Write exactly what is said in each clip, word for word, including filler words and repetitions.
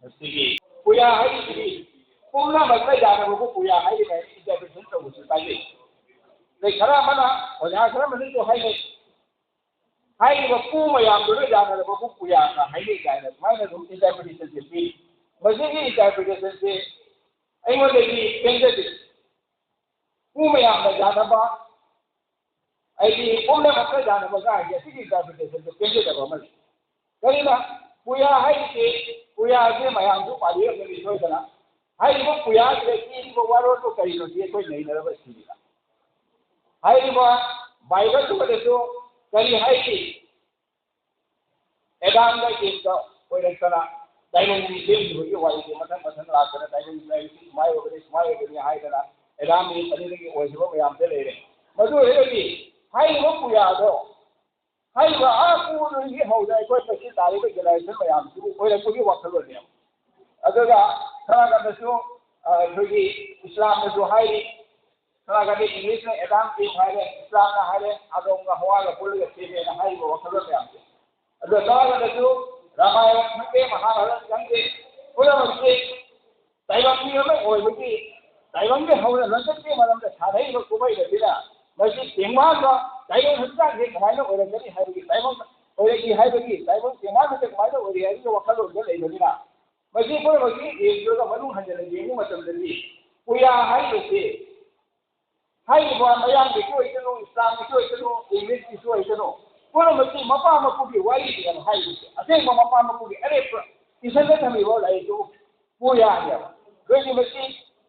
ꯃꯁꯤꯒꯤ ꯄꯨꯌꯥ ꯍꯥꯏꯔꯤꯁꯤꯗꯤ ꯄꯨꯝꯅꯃꯛꯇ ꯌꯥꯅꯕꯕꯨ ꯄꯨꯌꯥ ꯍꯥꯏꯔꯤꯕ ꯍꯥꯏꯅ interpretation ꯇꯧꯕꯁꯨ ꯇꯥꯖꯩ꯫ ꯑꯗꯩ ꯈꯔ ꯑꯃꯅ, ꯑꯣꯖꯥ ꯈꯔ ꯑꯃꯅꯁꯨ ꯍꯥꯏꯅꯩ, ꯍꯥꯏꯔꯤꯕ ꯄꯨ ꯃꯌꯥꯝꯗꯨꯅ ꯌꯥꯅꯔꯕꯕꯨ ꯄꯨꯌꯥꯅ ꯍꯥꯏꯅꯩ ꯀꯥꯏꯅ ꯁꯨꯃꯥꯏꯅ ꯑꯗꯨꯝ interpretation ꯁꯦ ꯄꯤ꯫ ꯃꯁꯤꯒꯤ interpretation ꯁꯦ ꯑꯩꯉꯣꯟꯗꯗꯤ ꯄꯦꯟꯖꯗꯦ꯫ ꯄꯨ ꯃꯌꯥꯝꯅ ꯌꯥꯅꯕ, ꯑꯩꯗꯤ ꯄꯨꯝꯅꯃꯛꯇ ꯌꯥꯅꯕ ꯀꯥꯏꯁꯦ ꯑꯁꯤꯒꯤ interpretation ꯁꯦ ꯄꯦꯟꯖꯗꯕ ꯑꯃ ꯂꯩ꯫ ꯀꯔꯤꯅ ꯄꯨꯌꯥ ꯍꯥꯏꯔꯤꯁꯦ? ꯄꯨꯌꯥꯁꯦ ꯃꯌꯥꯝꯁꯨ ꯄꯥꯕꯤꯔꯝꯒꯅꯤ ꯁꯣꯏꯗꯅ꯫ ꯍꯥꯏꯔꯤꯕ ꯄꯨꯌꯥꯁꯤꯗ ꯏꯔꯤꯕ ꯋꯥꯔꯣꯜꯗꯣ ꯀꯔꯤꯅꯣꯗꯤ ꯑꯩꯈꯣꯏ ꯅꯩꯅꯔꯕ ꯁꯤꯅꯤꯗ꯫ ꯍꯥꯏꯔꯤꯕ ꯕꯥꯏꯕꯜꯗꯨꯗꯁꯨ ꯀꯔꯤ ꯍꯥꯏꯔꯤ? ꯑꯦꯗꯥꯝꯒ ꯏꯞꯀ ꯑꯣꯏꯔꯛꯇꯅ ꯇꯥꯏꯕꯪ ꯃꯤ ꯁꯦꯝꯈꯤꯕꯒꯤ ꯋꯥꯔꯤꯁꯦ ꯃꯊꯪ ꯃꯊꯪ ꯂꯥꯛꯇꯅ ꯇꯥꯏꯕꯪ ꯃꯤ ꯍꯥꯏꯕꯁꯤ ꯁꯨꯃꯥꯏ ꯑꯣꯏꯕꯅꯤ, ꯁꯨꯃꯥꯏ ꯑꯣꯏꯕꯅꯤ ꯍꯥꯏꯗꯅ ꯑꯦꯗꯥꯝ ꯏꯞ ꯑꯅꯤꯗꯒꯤ ꯑꯣꯏꯈꯤꯕ ꯃꯌꯥꯝꯁꯦ ꯂꯩꯔꯦ꯫ ꯃꯗꯨ ꯑꯣꯏꯔꯒꯗꯤ ꯍꯥꯏꯔꯤꯕ ꯄꯨꯌꯥꯗꯣ ꯍꯥꯏꯔꯤꯕ ꯑꯥ ꯄꯨꯗꯒꯤ ꯍꯧꯅ ꯑꯩꯈꯣꯏ ꯉꯁꯤ ꯇꯥꯔꯤꯕ generation ꯃꯌꯥꯝꯁꯤꯕꯨ ꯑꯣꯏꯔꯛꯄꯒꯤ ꯋꯥꯈꯜꯂꯣꯟꯅꯦꯕ꯫ ꯑꯗꯨꯒ ꯈꯔ ꯈꯔꯗꯁꯨ, ꯑ, ꯑꯩꯈꯣꯏꯒꯤ ꯏꯁꯂꯥꯝꯅꯁꯨ ꯍꯥꯏꯔꯤ, ꯈꯔ ꯈꯔꯗꯤ ꯏꯪꯂꯤꯁꯅ ꯑꯦꯗꯥꯝ ꯏꯞ ꯍꯥꯏꯔꯦ, ꯏꯁꯂꯥꯝꯅ ꯍꯥꯏꯔꯦ, ꯑꯗꯣꯝꯒ ꯍꯋꯥꯒ ꯄꯨꯜꯂꯒ ꯁꯦꯝꯃꯦꯅ ꯍꯥꯏꯔꯤꯕ ꯋꯥꯈꯜꯂꯣꯟ ꯃꯌꯥꯝꯁꯦ꯫ ꯑꯗꯨꯒ ꯈꯔ ꯈꯔꯗꯁꯨ ꯔꯥꯃꯥꯌꯟ ꯈꯪꯗꯦ, ꯃꯍꯥꯚꯥꯔꯠ ꯈꯪꯗꯦ, ꯄꯨꯝꯅꯃꯛꯁꯦ ꯇꯥꯏꯕꯪ ꯃꯤ ꯑꯃ ꯑꯣꯏꯕꯒꯤ, ꯇꯥꯏꯕꯪꯒꯤ ꯍꯧꯅ ꯂꯣꯏꯅꯕꯒꯤ ꯃꯔꯝꯗ ꯁꯥꯟꯅꯔꯤꯕ ꯀꯨꯝꯍꯩ ꯑꯁꯤꯅ ꯃꯁꯤ ꯇꯦꯡꯕꯥꯡꯕ ꯇꯥꯏꯕꯪ ꯍꯛꯆꯥꯡꯁꯦ ꯀꯃꯥꯏꯅ ꯑꯣꯏꯔꯛꯀꯅꯤ ꯍꯥꯏꯕꯒꯤ, ꯇꯥꯏꯕꯪ ꯑꯣꯏꯔꯛꯏ ꯍꯥꯏꯕꯒꯤ, ꯇꯥꯏꯕꯪ ꯇꯦꯡꯕꯥꯡꯕꯁꯦ ꯀꯃꯥꯏꯅ ꯑꯣꯏꯔꯤ ꯍꯥꯏꯕꯒꯤ ꯋꯥꯈꯜꯂꯣꯟꯗ ꯂꯩꯕꯅꯤꯅ, ꯃꯁꯤ ꯄꯨꯝꯅꯃꯛꯁꯤ ꯌꯦꯡꯗ꯭ꯔꯒ ꯃꯅꯨꯡ ꯍꯟꯖꯤꯟꯅ ꯌꯦꯡꯕ ꯃꯇꯝꯗꯗꯤ ꯄꯨꯌꯥ ꯍꯥꯏꯔꯤꯕꯁꯤ ꯍꯥꯏꯔꯤꯕ ꯃꯌꯥꯡꯒꯤꯁꯨ ꯑꯣꯏꯁꯅꯨ, ꯏꯁꯂꯥꯝꯒꯤꯁꯨ ꯑꯣꯏꯁꯅꯨ, ꯏꯪꯂꯤꯁꯀꯤꯁꯨ ꯑꯣꯏꯁꯅꯨ, ꯄꯨꯝꯅꯃꯛꯀꯤ ꯃꯄꯥ ꯃꯄꯨꯒꯤ ꯋꯥꯔꯤꯅꯦꯕ ꯍꯥꯏꯔꯤꯕꯁꯦ꯫ ꯑꯁꯦꯡꯕ ꯃꯄꯥ ꯃꯄꯨꯒꯤ ꯑꯔꯦꯞꯄ ꯏꯁꯜꯗ ꯊꯝꯃꯤꯕ ꯂꯥꯏꯔꯤꯛꯇꯨ ꯄꯨ ꯌꯥꯅꯦꯕ꯫ ꯑꯩꯈꯣꯏꯒꯤ ꯃꯁꯤ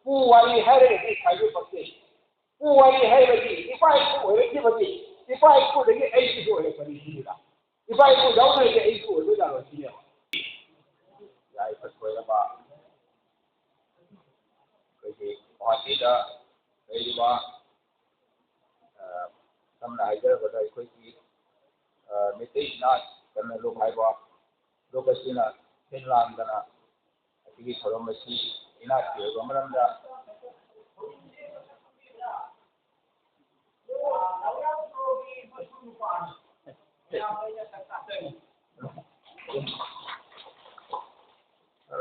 ꯄꯨ ꯋꯥꯔꯤ ꯍꯥꯏꯔꯒꯗꯤ ꯈ꯭ꯋꯥꯏꯗꯒꯤ ꯄꯛꯆꯩ꯫ ꯄꯨ ꯋꯥꯔꯤ ꯍꯥꯏꯔꯒꯗꯤ ꯏꯄꯥ ꯏꯄꯨ ꯑꯣꯏꯔꯛꯈꯤꯕꯒꯤ ꯏꯄꯥ ꯏꯄꯨꯗꯒꯤ ꯑꯩꯒꯤꯁꯨ ꯑꯣꯏꯔꯛꯄꯅꯤ ꯁꯤꯅꯤꯗ꯫ ꯏꯄꯥ ꯏꯄꯨ ꯌꯥꯎꯗ꯭ꯔꯗꯤ ꯑꯩꯁꯨ ꯑꯣꯏꯕ ꯌꯥꯔꯣꯏ ꯁꯤꯅꯦꯕ꯫ ꯌꯥꯏꯐ ꯊꯣꯏꯔꯕ ꯑꯩꯈꯣꯏꯒꯤ ꯒꯨꯋꯥꯍꯥꯇꯤꯗ ꯂꯩꯔꯤꯕ, ꯑ, ꯁꯝꯅ ꯍꯥꯏꯖꯔꯕꯗ ꯑꯩꯈꯣꯏꯒꯤ, ꯑ, ꯃꯩꯇꯩ ꯏꯅꯥꯠ ꯀꯟꯅ ꯂꯨꯞ ꯍꯥꯏꯕ ꯂꯨꯞ ꯑꯁꯤꯅ ꯁꯤꯜ ꯂꯥꯡꯗꯅ ꯑꯁꯤꯒꯤ ꯊꯧꯔꯝ ꯑꯁꯤ ꯏꯅꯥꯠꯀꯤ ꯑꯣꯏꯕ ꯃꯔꯝꯗ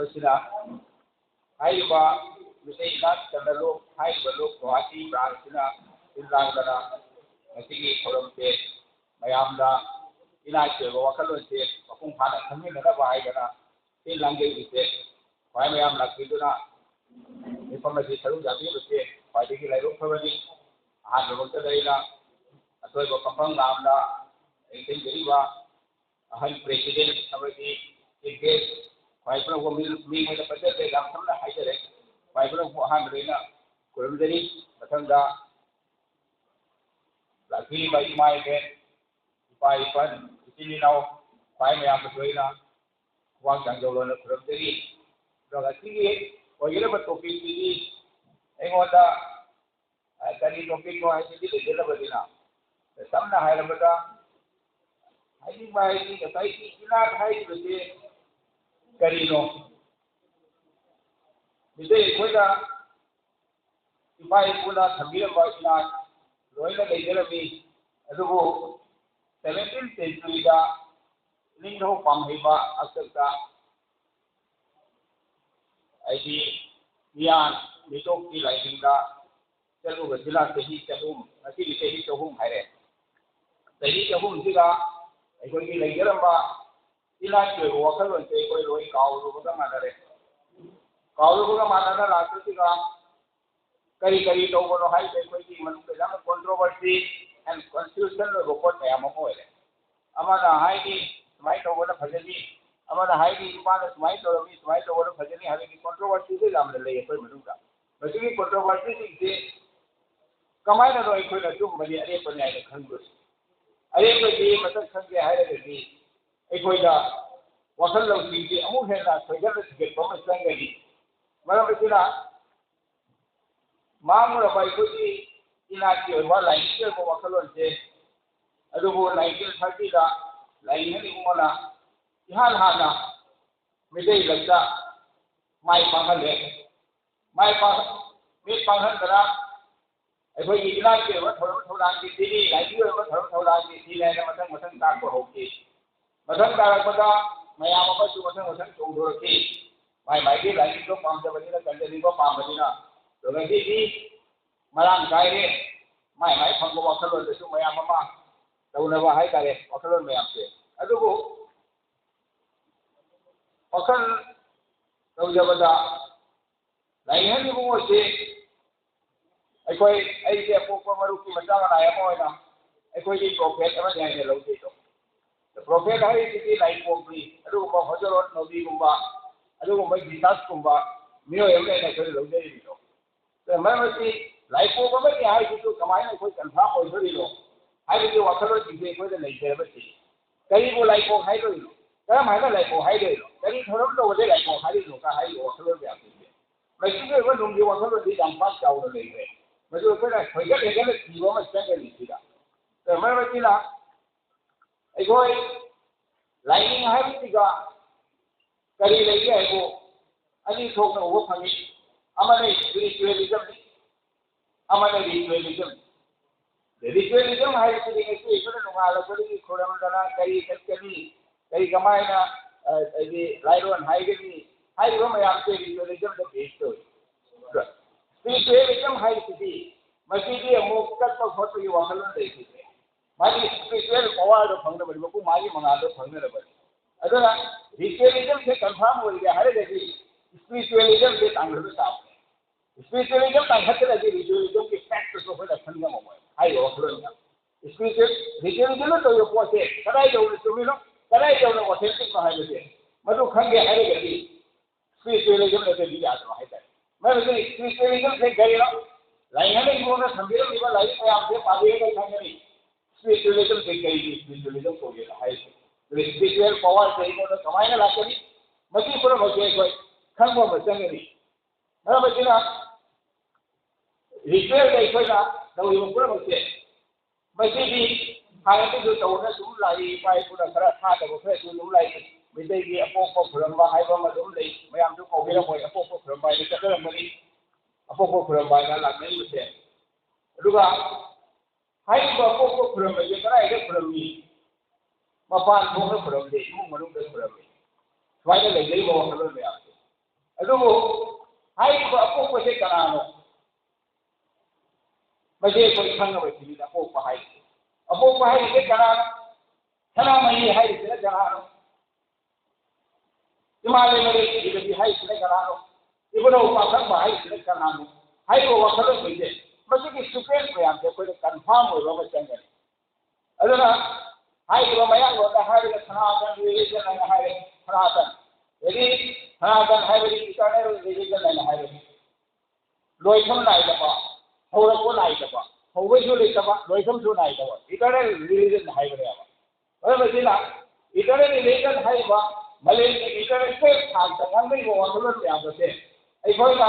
ꯑꯁꯤꯅ ꯍꯥꯏꯔꯤꯕ ꯃꯤꯇꯩ ꯏꯅꯥꯠ ꯆꯠꯅꯂꯣꯟ ꯍꯥꯏꯔꯤꯕ ꯂꯣꯛ ꯒꯨꯋꯥꯍꯥꯇꯤ ꯕ꯭ꯔꯥꯟꯁꯁꯤꯅ ꯁꯤꯜ ꯂꯥꯡꯗꯅ ꯉꯁꯤꯒꯤ ꯊꯧꯔꯝꯁꯦ ꯃꯌꯥꯝꯗ ꯏꯅꯥꯠꯀꯤ ꯑꯣꯏꯕ ꯋꯥꯈꯜꯂꯣꯟꯁꯦ ꯃꯄꯨꯡ ꯐꯥꯅ ꯈꯪꯃꯤꯟꯅꯅꯕ ꯍꯥꯏꯗꯅ ꯁꯤꯜ ꯂꯥꯡꯖꯔꯤꯁꯦ꯫ ꯈ꯭ꯋꯥꯏ ꯃꯌꯥꯝ ꯂꯥꯛꯄꯤꯗꯨꯅ ꯃꯤꯐꯝ ꯑꯁꯤ ꯁꯔꯨꯛ ꯌꯥꯕꯤꯕꯁꯦ ꯈ꯭ꯋꯥꯏꯗꯒꯤ ꯂꯥꯏꯕꯛ ꯐꯕꯅꯤ꯫ ꯑꯍꯥꯟꯕꯃꯛꯇꯗ ꯑꯩꯅ ꯑꯊꯣꯏꯕ ꯐꯝꯐꯝ ꯂꯥꯝꯗ ꯂꯦꯡꯁꯤꯟꯖꯔꯤꯕ ꯑꯍꯜ president ꯑꯃꯗꯤ chief guest ꯈ꯭ꯋꯥꯏ ꯄꯨꯝꯅꯃꯛꯄꯨ ꯃꯤ-, ꯃꯤꯡ ꯑꯣꯏꯅ ꯄꯟꯖꯗ꯭ꯔꯦ, ꯌꯥꯝ ꯁꯝꯅ ꯍꯥꯏꯖꯔꯦ꯫ ꯈ꯭ꯋꯥꯏ ꯄꯨꯝꯅꯃꯛꯄꯨ ꯑꯍꯥꯟꯕꯗ ꯑꯩꯅ ꯈꯨꯔꯨꯝꯖꯔꯤ꯫ ꯃꯊꯪꯗ ꯂꯥꯛꯄꯤꯔꯤꯕ ꯏꯃꯥ ꯏꯕꯦꯟ, ꯏꯄꯥ ꯏꯄꯟ, ꯏꯆꯤꯟ ꯏꯅꯥꯎ ꯈ꯭ꯋꯥꯏ ꯃꯌꯥꯝꯕꯁꯨ ꯑꯩꯅ ꯈꯨꯕꯥꯛ ꯆꯥꯡꯖꯧ ꯂꯣꯟꯅ ꯈꯨꯔꯨꯝꯖꯔꯤ꯫ ꯑꯗꯨꯒ ꯉꯁꯤꯒꯤ ꯑꯣꯏꯒꯗꯕ topicꯁꯤꯗꯤ ꯑꯩꯉꯣꯟꯗ ꯑ, ꯀꯔꯤ topicꯅꯣ ꯍꯥꯏꯕꯗꯤ ꯂꯩꯖꯗꯕꯅꯤꯅ, ꯁꯝꯅ ꯍꯥꯏꯔꯕꯗ, ꯍꯥꯏꯅꯤꯡꯕ ꯍꯥꯏꯗꯤ ꯉꯁꯥꯏꯒꯤ ꯏꯅꯥꯠ ꯍꯥꯏꯔꯤꯕꯁꯤ ꯀꯔꯤꯅꯣ? ꯃꯤꯇꯩ ꯑꯩꯈꯣꯏꯅ ꯏꯄꯥ ꯏꯄꯨꯅ ꯊꯝꯕꯤꯔꯝꯕ ꯏꯅꯥꯠ ꯂꯣꯏꯅ ꯂꯩꯖꯔꯝꯃꯤ, ꯑꯗꯨꯕꯨ seventeenth centuryꯗ ꯅꯤꯡꯊꯧ ꯄꯥꯝꯍꯩꯕ ꯍꯥꯛꯇꯛꯇ ꯍꯥꯏꯗꯤ ꯃꯤꯌꯥꯟ ꯃꯤꯇꯣꯞꯀꯤ ꯂꯥꯏꯅꯤꯡꯗ ꯆꯠꯂꯨꯕꯁꯤꯅ ꯆꯍꯤ ꯆꯍꯨꯝ, ꯉꯁꯤꯗꯤ ꯆꯍꯤ ꯆꯍꯨꯝ ꯍꯥꯏꯔꯦ꯫ ꯆꯍꯤ ꯆꯍꯨꯝꯁꯤꯗ ꯑꯩꯈꯣꯏꯒꯤ ꯂꯩꯖꯔꯝꯕ ꯏꯅꯥꯠꯀꯤ ꯑꯣꯏꯕ ꯋꯥꯈꯜꯂꯣꯟꯁꯦ ꯑꯩꯈꯣꯏ ꯂꯣꯏ ꯀꯥꯎꯔꯨꯕꯒ ꯃꯥꯟꯅꯔꯦ꯫ ꯀꯥꯎꯔꯨꯕꯒ ꯃꯥꯟꯅꯅ ꯂꯥꯛꯄꯁꯤꯒ ꯀꯔꯤ ꯀꯔꯤ ꯇꯧꯕꯅꯣ ꯍꯥꯏꯕꯁꯦ ꯑꯩꯈꯣꯏꯒꯤ ꯃꯅꯨꯡꯗ ꯌꯥꯝꯅ controversy and confusion ꯑꯣꯏꯕ ꯄꯣꯠ ꯃꯌꯥꯝ ꯑꯃ ꯑꯣꯏꯔꯦ꯫ ꯑꯃꯅ ꯍꯥꯏꯅꯤ ꯁꯨꯃꯥꯏꯅ ꯇꯧꯕꯅ ꯐꯖꯅꯤ, ꯑꯃꯅ ꯍꯥꯏꯅꯤ ꯏꯄꯥꯅ ꯁꯨꯃꯥꯏꯅ ꯇꯧꯔꯝꯃꯤ, ꯁꯨꯃꯥꯏꯅ ꯇꯧꯕꯅ ꯐꯖꯅꯤ ꯍꯥꯏꯕꯒꯤ controversyꯁꯨ ꯌꯥꯝꯅ ꯂꯩ ꯑꯩꯈꯣꯏ ꯃꯅꯨꯡꯗ꯫ ꯃꯁꯤꯒꯤ controversyꯁꯤꯡꯁꯦ ꯀꯃꯥꯏꯅꯅꯣ ꯑꯩꯈꯣꯏꯅ ꯑꯆꯨꯝꯕꯅꯤ ꯑꯔꯦꯞꯄꯅꯤ ꯍꯥꯏꯅ ꯈꯪꯗꯣꯏꯁꯤ? ꯑꯔꯦꯞꯄꯗꯤ ꯃꯁꯛ ꯈꯪꯒꯦ ꯍꯥꯏꯔꯒꯗꯤ ꯑꯩꯈꯣꯏꯗ ꯋꯥꯈꯜ ꯂꯧꯁꯤꯡꯁꯤ ꯑꯃꯨꯛ ꯍꯦꯟꯅ ꯊꯣꯏꯒꯠꯅ ꯊꯤꯒꯠꯄ ꯑꯃ ꯆꯪꯒꯅꯤ꯫ ꯃꯔꯝ ꯑꯁꯤꯅ ꯃꯥꯡꯂꯨꯔꯕ ꯑꯩꯈꯣꯏꯒꯤ ꯏꯅꯥꯠꯀꯤ ꯑꯣꯏꯕ ꯂꯥꯏꯅꯤꯡꯒꯤ ꯑꯣꯏꯕ ꯋꯥꯈꯜꯂꯣꯟꯁꯦ, ꯑꯗꯨꯕꯨ nineteen thirtyꯗ ꯂꯥꯏꯅꯤꯡ ꯍꯅꯤꯃꯣꯟꯅ ꯏꯍꯥꯟ ꯍꯥꯟꯅ ꯃꯤꯇꯩ ꯂꯝꯗ ꯃꯥꯏ ꯄꯥꯛꯍꯜꯂꯦ꯫ ꯃꯥꯏ ꯄꯥꯛ-, ꯃꯤꯠ ꯄꯥꯡꯍꯟꯗꯅ ꯑꯩꯈꯣꯏꯒꯤ ꯏꯅꯥꯠꯀꯤ ꯑꯣꯏꯕ ꯊꯧꯔꯝ ꯊꯧꯔꯥꯡꯒꯤ ꯊꯤꯅꯤ, ꯂꯥꯏꯒꯤ ꯑꯣꯏꯕ ꯊꯧꯔꯝ ꯊꯧꯔꯥꯡꯒꯤ ꯊꯤꯅꯤ ꯍꯥꯏꯅ ꯃꯊꯪ ꯃꯊꯪ ꯇꯥꯛꯄ ꯍꯧꯈꯤ꯫ ꯃꯊꯪ ꯇꯥꯔꯛꯄꯗ ꯃꯌꯥꯝ ꯑꯃꯁꯨ ꯃꯊꯪ ꯃꯊꯪ ꯆꯣꯡꯊꯣꯔꯛꯈꯤ꯫ ꯃꯥꯏ ꯃꯥꯏꯒꯤ ꯂꯥꯏꯅꯤꯡꯗꯣ ꯄꯥꯝꯖꯕꯅꯤꯅ, ꯀꯟꯖꯅꯤꯡꯕ ꯄꯥꯝꯕꯅꯤꯅ, ꯑꯗꯣ ꯉꯁꯤꯗꯤ ꯃꯔꯥꯡ ꯀꯥꯏꯔꯦ꯫ ꯃꯥꯏ ꯃꯥꯏ ꯐꯪꯕ ꯋꯥꯈꯜꯂꯣꯟꯗꯁꯨ ꯃꯌꯥꯝ ꯑꯃ ꯇꯧꯅꯕ ꯍꯥꯏꯇꯥꯔꯦ, ꯋꯥꯈꯜꯂꯣꯟ ꯃꯌꯥꯝꯁꯦ꯫ ꯑꯗꯨꯕꯨ ꯋꯥꯈꯜ ꯇꯧꯖꯕꯗ ꯂꯥꯏꯅꯤꯡꯍꯟ ꯏꯕꯨꯡꯉꯣꯁꯤ ꯑꯩꯈꯣꯏ, ꯑꯩꯁꯦ ꯑꯄꯣꯛꯄ ꯃꯔꯨꯞꯀꯤ ꯃꯆꯥ ꯃꯅꯥꯏ ꯑꯃ ꯑꯣꯏꯅ ꯑꯩꯈꯣꯏꯒꯤ ꯄ꯭ꯔꯣꯐꯦꯠ ꯑꯃꯅꯤ ꯍꯥꯏꯅ ꯂꯧꯖꯩꯗꯣ꯫ ꯄ꯭ꯔꯣꯐꯦꯠ ꯍꯥꯏꯔꯤꯁꯤꯗꯤ ꯂꯥꯏꯄꯣꯛꯄꯤ, ꯑꯗꯨꯒꯨꯝꯕ ꯍꯣꯖꯔꯣꯠ ꯅꯣꯕꯤꯒꯨꯝꯕ, ꯑꯗꯨꯒꯨꯝꯕ ꯖꯤꯁꯁꯀꯨꯝꯕ ꯃꯤꯑꯣꯏ ꯑꯃꯅꯤ ꯍꯥꯏꯅ ꯑꯩꯈꯣꯏꯅ ꯂꯧꯖꯔꯤꯕꯗꯣ꯫ ꯑꯗꯨꯅ ꯃꯔꯝ ꯑꯁꯤ ꯂꯥꯏꯄꯣꯛ ꯑꯃꯅꯤ ꯍꯥꯏꯁꯤꯁꯨ ꯀꯃꯥꯏꯅ ꯑꯩꯈꯣꯏ ꯀꯟꯐꯥꯝ ꯑꯣꯏꯗꯣꯔꯤꯅꯣ ꯍꯥꯏꯕꯒꯤ ꯋꯥꯈꯜꯂꯣꯟꯁꯤꯡꯁꯦ ꯑꯩꯈꯣꯏꯗ ꯂꯩꯖꯔꯕꯁꯤ꯫ ꯀꯔꯤꯕꯨ ꯂꯥꯏꯄꯣꯛ ꯍꯥꯏꯗꯣꯔꯤꯅꯣ? ꯀꯔꯝ ꯍꯥꯏꯅ ꯂꯥꯏꯄꯣꯛ ꯍꯥꯏꯗꯣꯔꯤꯅꯣ? ꯀꯔꯤ ꯊꯧꯔꯝ ꯇꯧꯕꯗ ꯂꯥꯏꯄꯣꯛ ꯍꯥꯏꯔꯤꯅꯣ ꯀ ꯍꯥꯏꯔꯤꯕ ꯋꯥꯈꯜꯂꯣꯟ ꯃꯌꯥꯝꯁꯤꯡꯁꯦ, ꯃꯁꯤꯒꯤ ꯑꯣꯏꯕ ꯅꯨꯡꯒꯤ ꯋꯥꯈꯜꯂꯣꯟꯗꯤ ꯌꯥꯝ ꯄꯥꯛ ꯆꯥꯎꯅ ꯂꯩꯈ꯭ꯔꯦ꯫ ꯃꯗꯨ ꯑꯩꯈꯣꯏꯅ ꯊꯣꯏꯒꯠ ꯍꯦꯟꯒꯠꯅ ꯊꯤꯕ ꯑꯃ ꯆꯪꯒꯅꯤ ꯁꯤꯗ꯫ ꯑꯗꯨꯅ ꯃꯔꯝ ꯑꯁꯤꯅ ꯑꯩꯈꯣꯏ ꯂꯥꯏꯅꯤꯡ ꯍꯥꯏꯕꯁꯤꯒ ꯀꯔꯤ ꯂꯩꯒꯦ ꯍꯥꯏꯕꯨ ꯑꯅꯤ ꯊꯣꯛꯅ ꯎꯕ ꯐꯪꯉꯤ꯫ ꯑꯃꯅ ꯏꯁꯄꯤꯔꯤꯆꯨꯋꯦꯂꯤꯖꯝꯅꯤ, ꯑꯃꯅ ꯔꯤꯆꯨꯋꯦꯂꯤꯖꯝ꯫ ꯔꯤꯆꯨꯋꯦꯂꯤꯖꯝ ꯍꯥꯏꯕꯁꯤꯗꯤ ꯉꯁꯤ ꯑꯩꯈꯣꯏꯅ ꯅꯣꯡꯉꯥꯜꯂꯛꯄꯗꯒꯤ ꯈꯨꯔꯨꯝꯗꯅ ꯀꯔꯤ ꯆꯠꯀꯅꯤ, ꯀꯔꯤ ꯀꯃꯥꯏꯅ, ꯑ, ꯍꯥꯏꯗꯤ ꯂꯥꯏꯔꯣꯟ ꯍꯥꯏꯒꯅꯤ ꯍꯥꯏꯔꯤꯕ ꯃꯌꯥꯝꯁꯦ ꯔꯤꯆꯨꯋꯦꯂꯤꯖꯝꯗ ꯕꯦꯁ ꯇꯧꯏ꯫ ꯏꯁꯄꯤꯔꯤꯆꯨꯋꯦꯂꯤꯖꯝ ꯍꯥꯏꯕꯁꯤꯗꯤ ꯃꯁꯤꯗꯤ ꯑꯃꯨꯛ ꯆꯠꯄ ꯈꯣꯠꯄꯒꯤ ꯋꯥꯈꯜꯂꯣꯟ ꯂꯩꯈꯤꯗ꯭ꯔꯦ꯫ ꯃꯥꯒꯤ ꯏꯁꯄꯤꯔꯤꯆꯨꯋꯦꯜ ꯄꯋꯥꯔꯗꯣ ꯐꯪꯅꯕꯅꯤ, ꯃꯄꯨꯡ ꯃꯥꯒꯤ ꯃꯉꯥꯜꯗꯣ ꯐꯪꯅꯅꯕꯅꯤ꯫ ꯑꯗꯨꯅ ꯔꯤꯆꯨꯋꯦꯂꯤꯖꯝꯁꯦ ꯀꯟꯐꯥꯔꯝ ꯑꯣꯏꯒꯦ ꯍꯥꯏꯔꯒꯗꯤ ꯏꯁꯄꯤꯔꯤꯆꯨꯋꯦꯂꯤꯖꯝꯁꯦ ꯇꯥꯡꯈꯠꯄ ꯇꯥꯕꯅꯤ꯫ ꯏꯁꯄꯤꯔꯤꯆꯨꯋꯦꯂꯤꯖꯝ ꯇꯥꯡꯈꯠꯇ꯭ꯔꯒꯗꯤ ꯔꯤꯆꯨꯋꯦꯂꯤꯖꯝꯒꯤ ꯐꯦꯛꯇꯁꯨ ꯑꯩꯈꯣꯏꯅ ꯈꯟ ꯉꯝꯃꯝꯃꯣꯏ ꯍꯥꯏꯔꯤꯕ ꯋꯥꯈꯜꯂꯣꯟꯗ꯫ ꯏꯁꯄꯤꯔꯤꯆꯨꯋꯦꯜ, ꯔꯤꯆꯨꯋꯦꯂꯤꯖꯝꯅ ꯇꯧꯔꯤꯕ ꯄꯣꯠꯁꯦ ꯀꯗꯥꯏ ꯌꯧꯅ ꯆꯨꯝꯃꯤꯅꯣ, ꯀꯗꯥꯏ ꯌꯧꯅ ꯑꯣꯊꯦꯟꯇꯤꯛꯅꯣ ꯍꯥꯏꯕꯁꯦ ꯃꯗꯨ ꯈꯪꯒꯦ ꯍꯥꯏꯔꯒꯗꯤ ꯏꯁꯄꯤꯔꯤꯆꯨꯋꯦꯂꯤꯖꯝ ꯅꯠꯇ꯭ꯔꯗꯤ ꯌꯥꯗꯕ ꯍꯥꯏꯇꯥꯔꯦ꯫ ꯃꯔꯝꯗꯤ ꯏꯁꯄꯤꯔꯤꯆꯨꯋꯦꯂꯤꯖꯝꯁꯦ ꯀꯔꯤꯅꯣ? ꯂꯥꯏꯅꯤꯡ ꯑꯩꯉꯣꯟꯗ ꯊꯝꯕꯤꯔꯝꯃꯤꯕ ꯂꯥꯏꯔꯤꯛ ꯃꯌꯥꯝꯁꯦ ꯄꯥꯕꯤꯔꯒ ꯈꯪꯒꯅꯤ꯫ ꯏꯁꯄꯤꯔꯤꯆꯨꯋꯦꯂꯤꯖꯝꯁꯦ ꯀꯔꯤꯒꯤ ꯏꯁꯄꯤꯔꯤꯆꯨꯋꯦꯂꯤꯖꯝ ꯀꯧꯒꯦꯅ ꯍꯥꯏꯔꯤꯁꯦ? ꯑꯗꯨꯒ ꯏꯁꯄꯤꯔꯤꯆꯨꯋꯦꯜ ꯄꯋꯥꯔꯁꯦ ꯑꯩꯉꯣꯟꯗ ꯀꯃꯥꯏꯅ ꯂꯥꯛꯀꯅꯤ? ꯃꯁꯤ ꯄꯨꯝꯅꯃꯛꯁꯦ ꯑꯩꯈꯣꯏ ꯈꯪꯕ ꯑꯃ ꯆꯪꯒꯅꯤ꯫ ꯃꯔꯝ ꯑꯁꯤꯅ ꯔꯤꯆꯨꯋꯦꯜꯗ ꯑꯩꯈꯣꯏꯅ ꯇꯧꯔꯤꯕ ꯄꯨꯝꯅꯃꯛꯁꯦ ꯃꯁꯤꯗꯤ ꯍꯥꯟꯅꯗꯒꯤꯁꯨ ꯇꯧꯅ ꯁꯨꯝ ꯂꯥꯛꯏ, ꯏꯄꯥ ꯏꯄꯨꯅ ꯈꯔ ꯊꯥꯗꯕ ꯈꯔꯁꯨ ꯑꯗꯨꯝ ꯂꯥꯛꯏ꯫ ꯃꯩꯇꯩꯒꯤ ꯑꯄꯣꯛꯄ ꯈꯨꯔꯝꯕ ꯍꯥꯏꯕ ꯑꯃ ꯑꯗꯨꯝ ꯂꯩ, ꯃꯌꯥꯝꯁꯨ ꯀꯧꯕꯤꯔꯝꯃꯣꯏ, ꯑꯄꯣꯛꯄ ꯈꯨꯔꯝꯕ ꯍꯥꯏꯅ ꯆꯠꯅꯔꯝꯒꯅꯤ꯫ ꯑꯄꯣꯛꯄ ꯈꯨꯔꯝꯕ ꯍꯥꯏꯅ ꯂꯥꯛꯅꯔꯤꯕꯁꯦ꯫ ꯑꯗꯨꯒ ꯍꯥꯏꯔꯤꯕ ꯑꯄꯣꯛꯄ ꯈꯨꯔꯝꯕꯁꯦ ꯀꯗꯥꯏꯗ ꯈꯨꯔꯝꯃꯤ? ꯃꯄꯥꯟ ꯊꯣꯛꯅ ꯈꯨꯔꯝꯗꯦ, ꯏꯃꯨꯡ ꯃꯅꯨꯡꯗ ꯈꯨꯔꯝꯃꯤ꯫ ꯁꯨꯃꯥꯏꯅ ꯂꯩꯖꯔꯤꯕ ꯋꯥꯈꯜꯂꯣꯟ ꯃꯌꯥꯝꯁꯦ꯫ ꯑꯗꯨꯕꯨ ꯍꯥꯏꯔꯤꯕ ꯑꯄꯣꯛꯄꯁꯦ ꯀꯅꯥꯅꯣ? ꯃꯁꯤ ꯑꯩꯈꯣꯏ ꯈꯪꯅꯕ ꯊꯤꯕꯤꯗ ꯑꯄꯣꯛꯄ ꯍꯥꯏꯔꯤꯁꯦ꯫ ꯑꯄꯣꯛꯄ ꯍꯥꯏꯔꯤꯁꯦ ꯀꯅꯥꯅꯣ? ꯁꯅꯥꯃꯍꯤ ꯍꯥꯏꯔꯤꯁꯤꯅ ꯀꯅꯥꯅꯣ? ꯏꯃꯥ ꯂꯩꯃꯔꯦꯜ ꯁꯤꯗꯕꯤ ꯍꯥꯏꯔꯤꯁꯤꯅ ꯀꯅꯥꯅꯣ? ꯏꯕꯨꯙꯧ ꯄꯥꯈꯪꯕ ꯍꯥꯏꯔꯤꯁꯤꯅ ꯀꯅꯥꯅꯣ? ꯍꯥꯏꯔꯤꯕ ꯋꯥꯈꯜꯂꯣꯟꯁꯤꯡꯁꯦ ꯃꯁꯤꯒꯤ ꯁꯤꯀ꯭ꯋꯦꯟꯁ ꯃꯌꯥꯝꯁꯦ ꯑꯩꯈꯣꯏꯗ ꯀꯟꯐꯥꯔꯝ ꯑꯣꯏꯕ ꯑꯃ ꯆꯪꯒꯅꯤ꯫ ꯑꯗꯨꯅ ꯍꯥꯏꯔꯤꯕ ꯃꯌꯥꯡꯂꯣꯟꯗ ꯍꯥꯏꯔꯒ ꯁꯅꯥꯇꯟ ꯔꯤꯂꯤꯖꯟ ꯍꯥꯏꯅ ꯍꯥꯏꯔꯦ꯫ ꯁꯅꯥꯇꯟ꯫ ꯍꯥꯏꯗꯤ ꯁꯅꯥꯇꯟ ꯍꯥꯏꯕꯗꯤ ꯏꯇꯔꯅꯦꯜ ꯔꯤꯂꯤꯖꯟ ꯍꯥꯏꯅ ꯍꯥꯏꯔꯦ꯫ ꯂꯣꯏꯐꯝ ꯅꯥꯏꯗꯕ, ꯍꯧꯔꯛꯄ ꯅꯥꯏꯗꯕ, ꯍꯧꯕꯁꯨ ꯂꯩꯇꯕ, ꯂꯣꯏꯐꯝꯁꯨ ꯅꯥꯏꯗꯕ, ꯏꯇꯔꯅꯦꯜ ꯔꯤꯂꯤꯖꯟ ꯍꯥꯏꯕꯅꯦꯕ꯫ ꯃꯔꯝ ꯑꯁꯤꯅ ꯏꯇꯔꯅꯦꯜ ꯔꯤꯂꯤꯖꯟ ꯍꯥꯏꯔꯤꯕ ꯃꯥꯂꯦꯝꯒꯤ ꯏꯟꯇꯔꯅꯦꯁꯅꯦꯜ ꯊꯥꯛꯇ ꯉꯥꯡꯅꯔꯤꯕ ꯋꯥꯈꯜꯂꯣꯟ ꯃꯌꯥꯝ ꯑꯁꯦ ꯑꯩꯈꯣꯏꯅ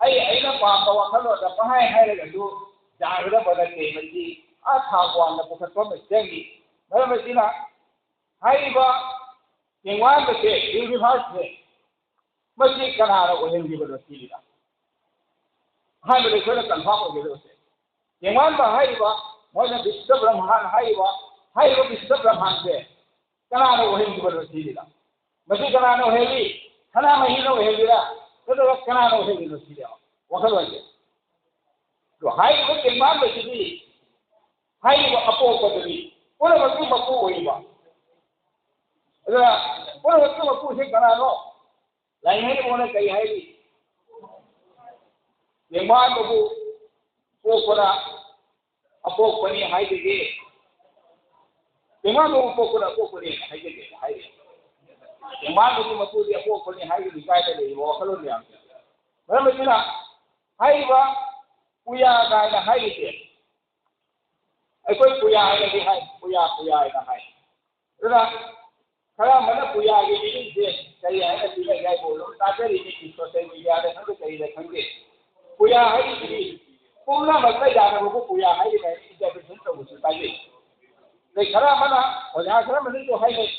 ꯑꯩ ꯑꯩꯅ ꯄꯥꯝꯕ ꯋꯥꯈꯜꯂꯣꯟꯗ ꯄꯪꯍꯥꯏ ꯍꯥꯏꯔꯒꯁꯨ ꯌꯥꯒꯗꯕ ꯅꯠꯇꯦ꯫ ꯃꯁꯤ ꯑꯥ ꯊꯥꯛ ꯋꯥꯡꯅ ꯄꯨꯈꯠꯄ ꯑꯃ ꯆꯪꯏ꯫ ꯃꯔꯝ ꯑꯁꯤꯅ ꯍꯥꯏꯔꯤꯕ ꯇꯦꯡꯋꯥꯡꯕꯁꯦ, ꯌꯨꯅꯤꯚꯔꯁꯁꯦ, ꯃꯁꯤ ꯀꯅꯥꯅ ꯑꯣꯏꯍꯟꯈꯤꯕꯅꯣ ꯁꯤꯅꯤꯗ꯫ ꯑꯍꯥꯟꯕꯗ ꯑꯩꯈꯣꯏꯅ ꯀꯟꯐꯥꯔꯝ ꯑꯣꯏꯒꯗꯕꯁꯦ, ꯇꯦꯡꯋꯥꯡꯕ ꯍꯥꯏꯔꯤꯕ, ꯃꯣꯏꯅ ꯕꯤꯁꯨꯗ ꯕ꯭ꯔꯍ꯭ꯃꯥꯟ ꯍꯥꯏꯔꯤꯕ, ꯍꯥꯏꯔꯤꯕ ꯕꯤꯁꯨꯗ ꯕ꯭ꯔꯍ꯭ꯃꯥꯟꯁꯦ ꯀꯅꯥꯅ ꯑꯣꯏꯍꯟꯈꯤꯕꯅꯣ ꯁꯤꯅꯤꯗ꯫ ꯃꯁꯤ ꯀꯅꯥꯅ ꯑꯣꯏꯍꯜꯂꯤ? ꯁꯅꯥꯃꯍꯤꯅ ꯑꯣꯏꯍꯜꯂꯤꯔꯥ? ꯅꯠꯇ꯭ꯔꯒ ꯀꯅꯥꯅ ꯑꯣꯏꯍꯜꯂꯤꯅꯣ ꯁꯤꯅꯦꯕ ꯋꯥꯈꯜꯂꯣꯟꯁꯦ꯫ ꯑꯗꯣ ꯍꯥꯏꯔꯤꯕ ꯇꯦꯡꯋꯥꯡꯕꯁꯤꯗꯤ ꯍꯥꯏꯔꯤꯕ ꯑꯄꯣꯛꯄꯗꯨꯅꯤ ꯄꯨꯝꯅꯃꯛꯀꯤ ꯃꯄꯨ ꯑꯣꯏꯔꯤꯕ꯫ ꯑꯗꯨꯅ ꯄꯨꯝꯅꯃꯛꯀꯤ ꯃꯄꯨꯁꯦ ꯀꯅꯥꯅꯣ? ꯂꯥꯏꯅꯤꯡꯊꯧꯅ ꯀꯔꯤ ꯍꯥꯏꯔꯤ? ꯇꯦꯡꯋꯥꯡꯕꯕꯨ ꯄꯣꯛꯄꯅ ꯑꯄꯣꯛꯄꯅꯤ ꯍꯥꯏꯗꯨꯗꯤ, ꯇꯦꯡꯋꯥꯡꯕꯕꯨ ꯄꯣꯛꯄꯅ ꯑꯄꯣꯛꯄꯅꯤ ꯍꯥꯏꯖꯗꯦ ꯍꯥꯏꯔꯤ꯫ ꯇꯦꯡꯋꯥꯡꯕꯒꯤ ꯃꯄꯨꯗꯤ ꯑꯄꯣꯛꯄꯅꯤ ꯍꯥꯏꯔꯤꯕ ꯀꯥꯏꯗ ꯂꯩꯔꯤꯕ ꯋꯥꯈꯜꯂꯣꯟ ꯃꯌꯥꯝꯁꯦ? ꯃꯔꯝ ꯑꯁꯤꯅ ꯍꯥꯏꯔꯤꯕ ꯄꯨꯌꯥ ꯀꯥꯏꯅ ꯍꯥꯏꯔꯤꯁꯦ, ꯑꯩꯈꯣꯏ ꯄꯨꯌꯥ ꯍꯥꯏꯅꯗꯤ ꯍꯥꯏ, ꯄꯨꯌꯥ, ꯄꯨꯌꯥ ꯍꯥꯏꯅ ꯍꯥꯏ꯫ ꯑꯗꯨꯅ ꯈꯔ ꯑꯃꯅ ꯄꯨꯌꯥꯒꯤ ꯃꯤꯅꯤꯡꯁꯦ ꯀꯔꯤ ꯍꯥꯏꯅ ꯄꯤꯅꯒꯦ ꯍꯥꯏꯕ ꯑꯗꯨꯝ ꯇꯥꯖꯔꯤꯅꯤ, ꯁꯣꯁꯦꯜ ꯃꯤꯗꯤꯌꯥꯗ ꯈꯪꯗꯦ, ꯀꯔꯤꯗ ꯈꯪꯗꯦ꯫ ꯄꯨꯌꯥ ꯍꯥꯏꯔꯤꯁꯤꯗꯤ ꯄꯨꯝꯅꯃꯛꯇ ꯌꯥꯅꯕꯕꯨ ꯄꯨꯌꯥ ꯍꯥꯏꯔꯤꯕ ꯍꯥꯏꯅ ꯏꯟꯇꯔꯄ꯭ꯔꯤꯇꯦꯁꯟ ꯇꯧꯕꯁꯨ ꯇꯥꯖꯩ꯫ ꯑꯗꯩ ꯈꯔ ꯑꯃꯅ, ꯑꯣꯖꯥ ꯈꯔ ꯑꯃꯅꯁꯨ ꯍꯥꯏꯅꯩ,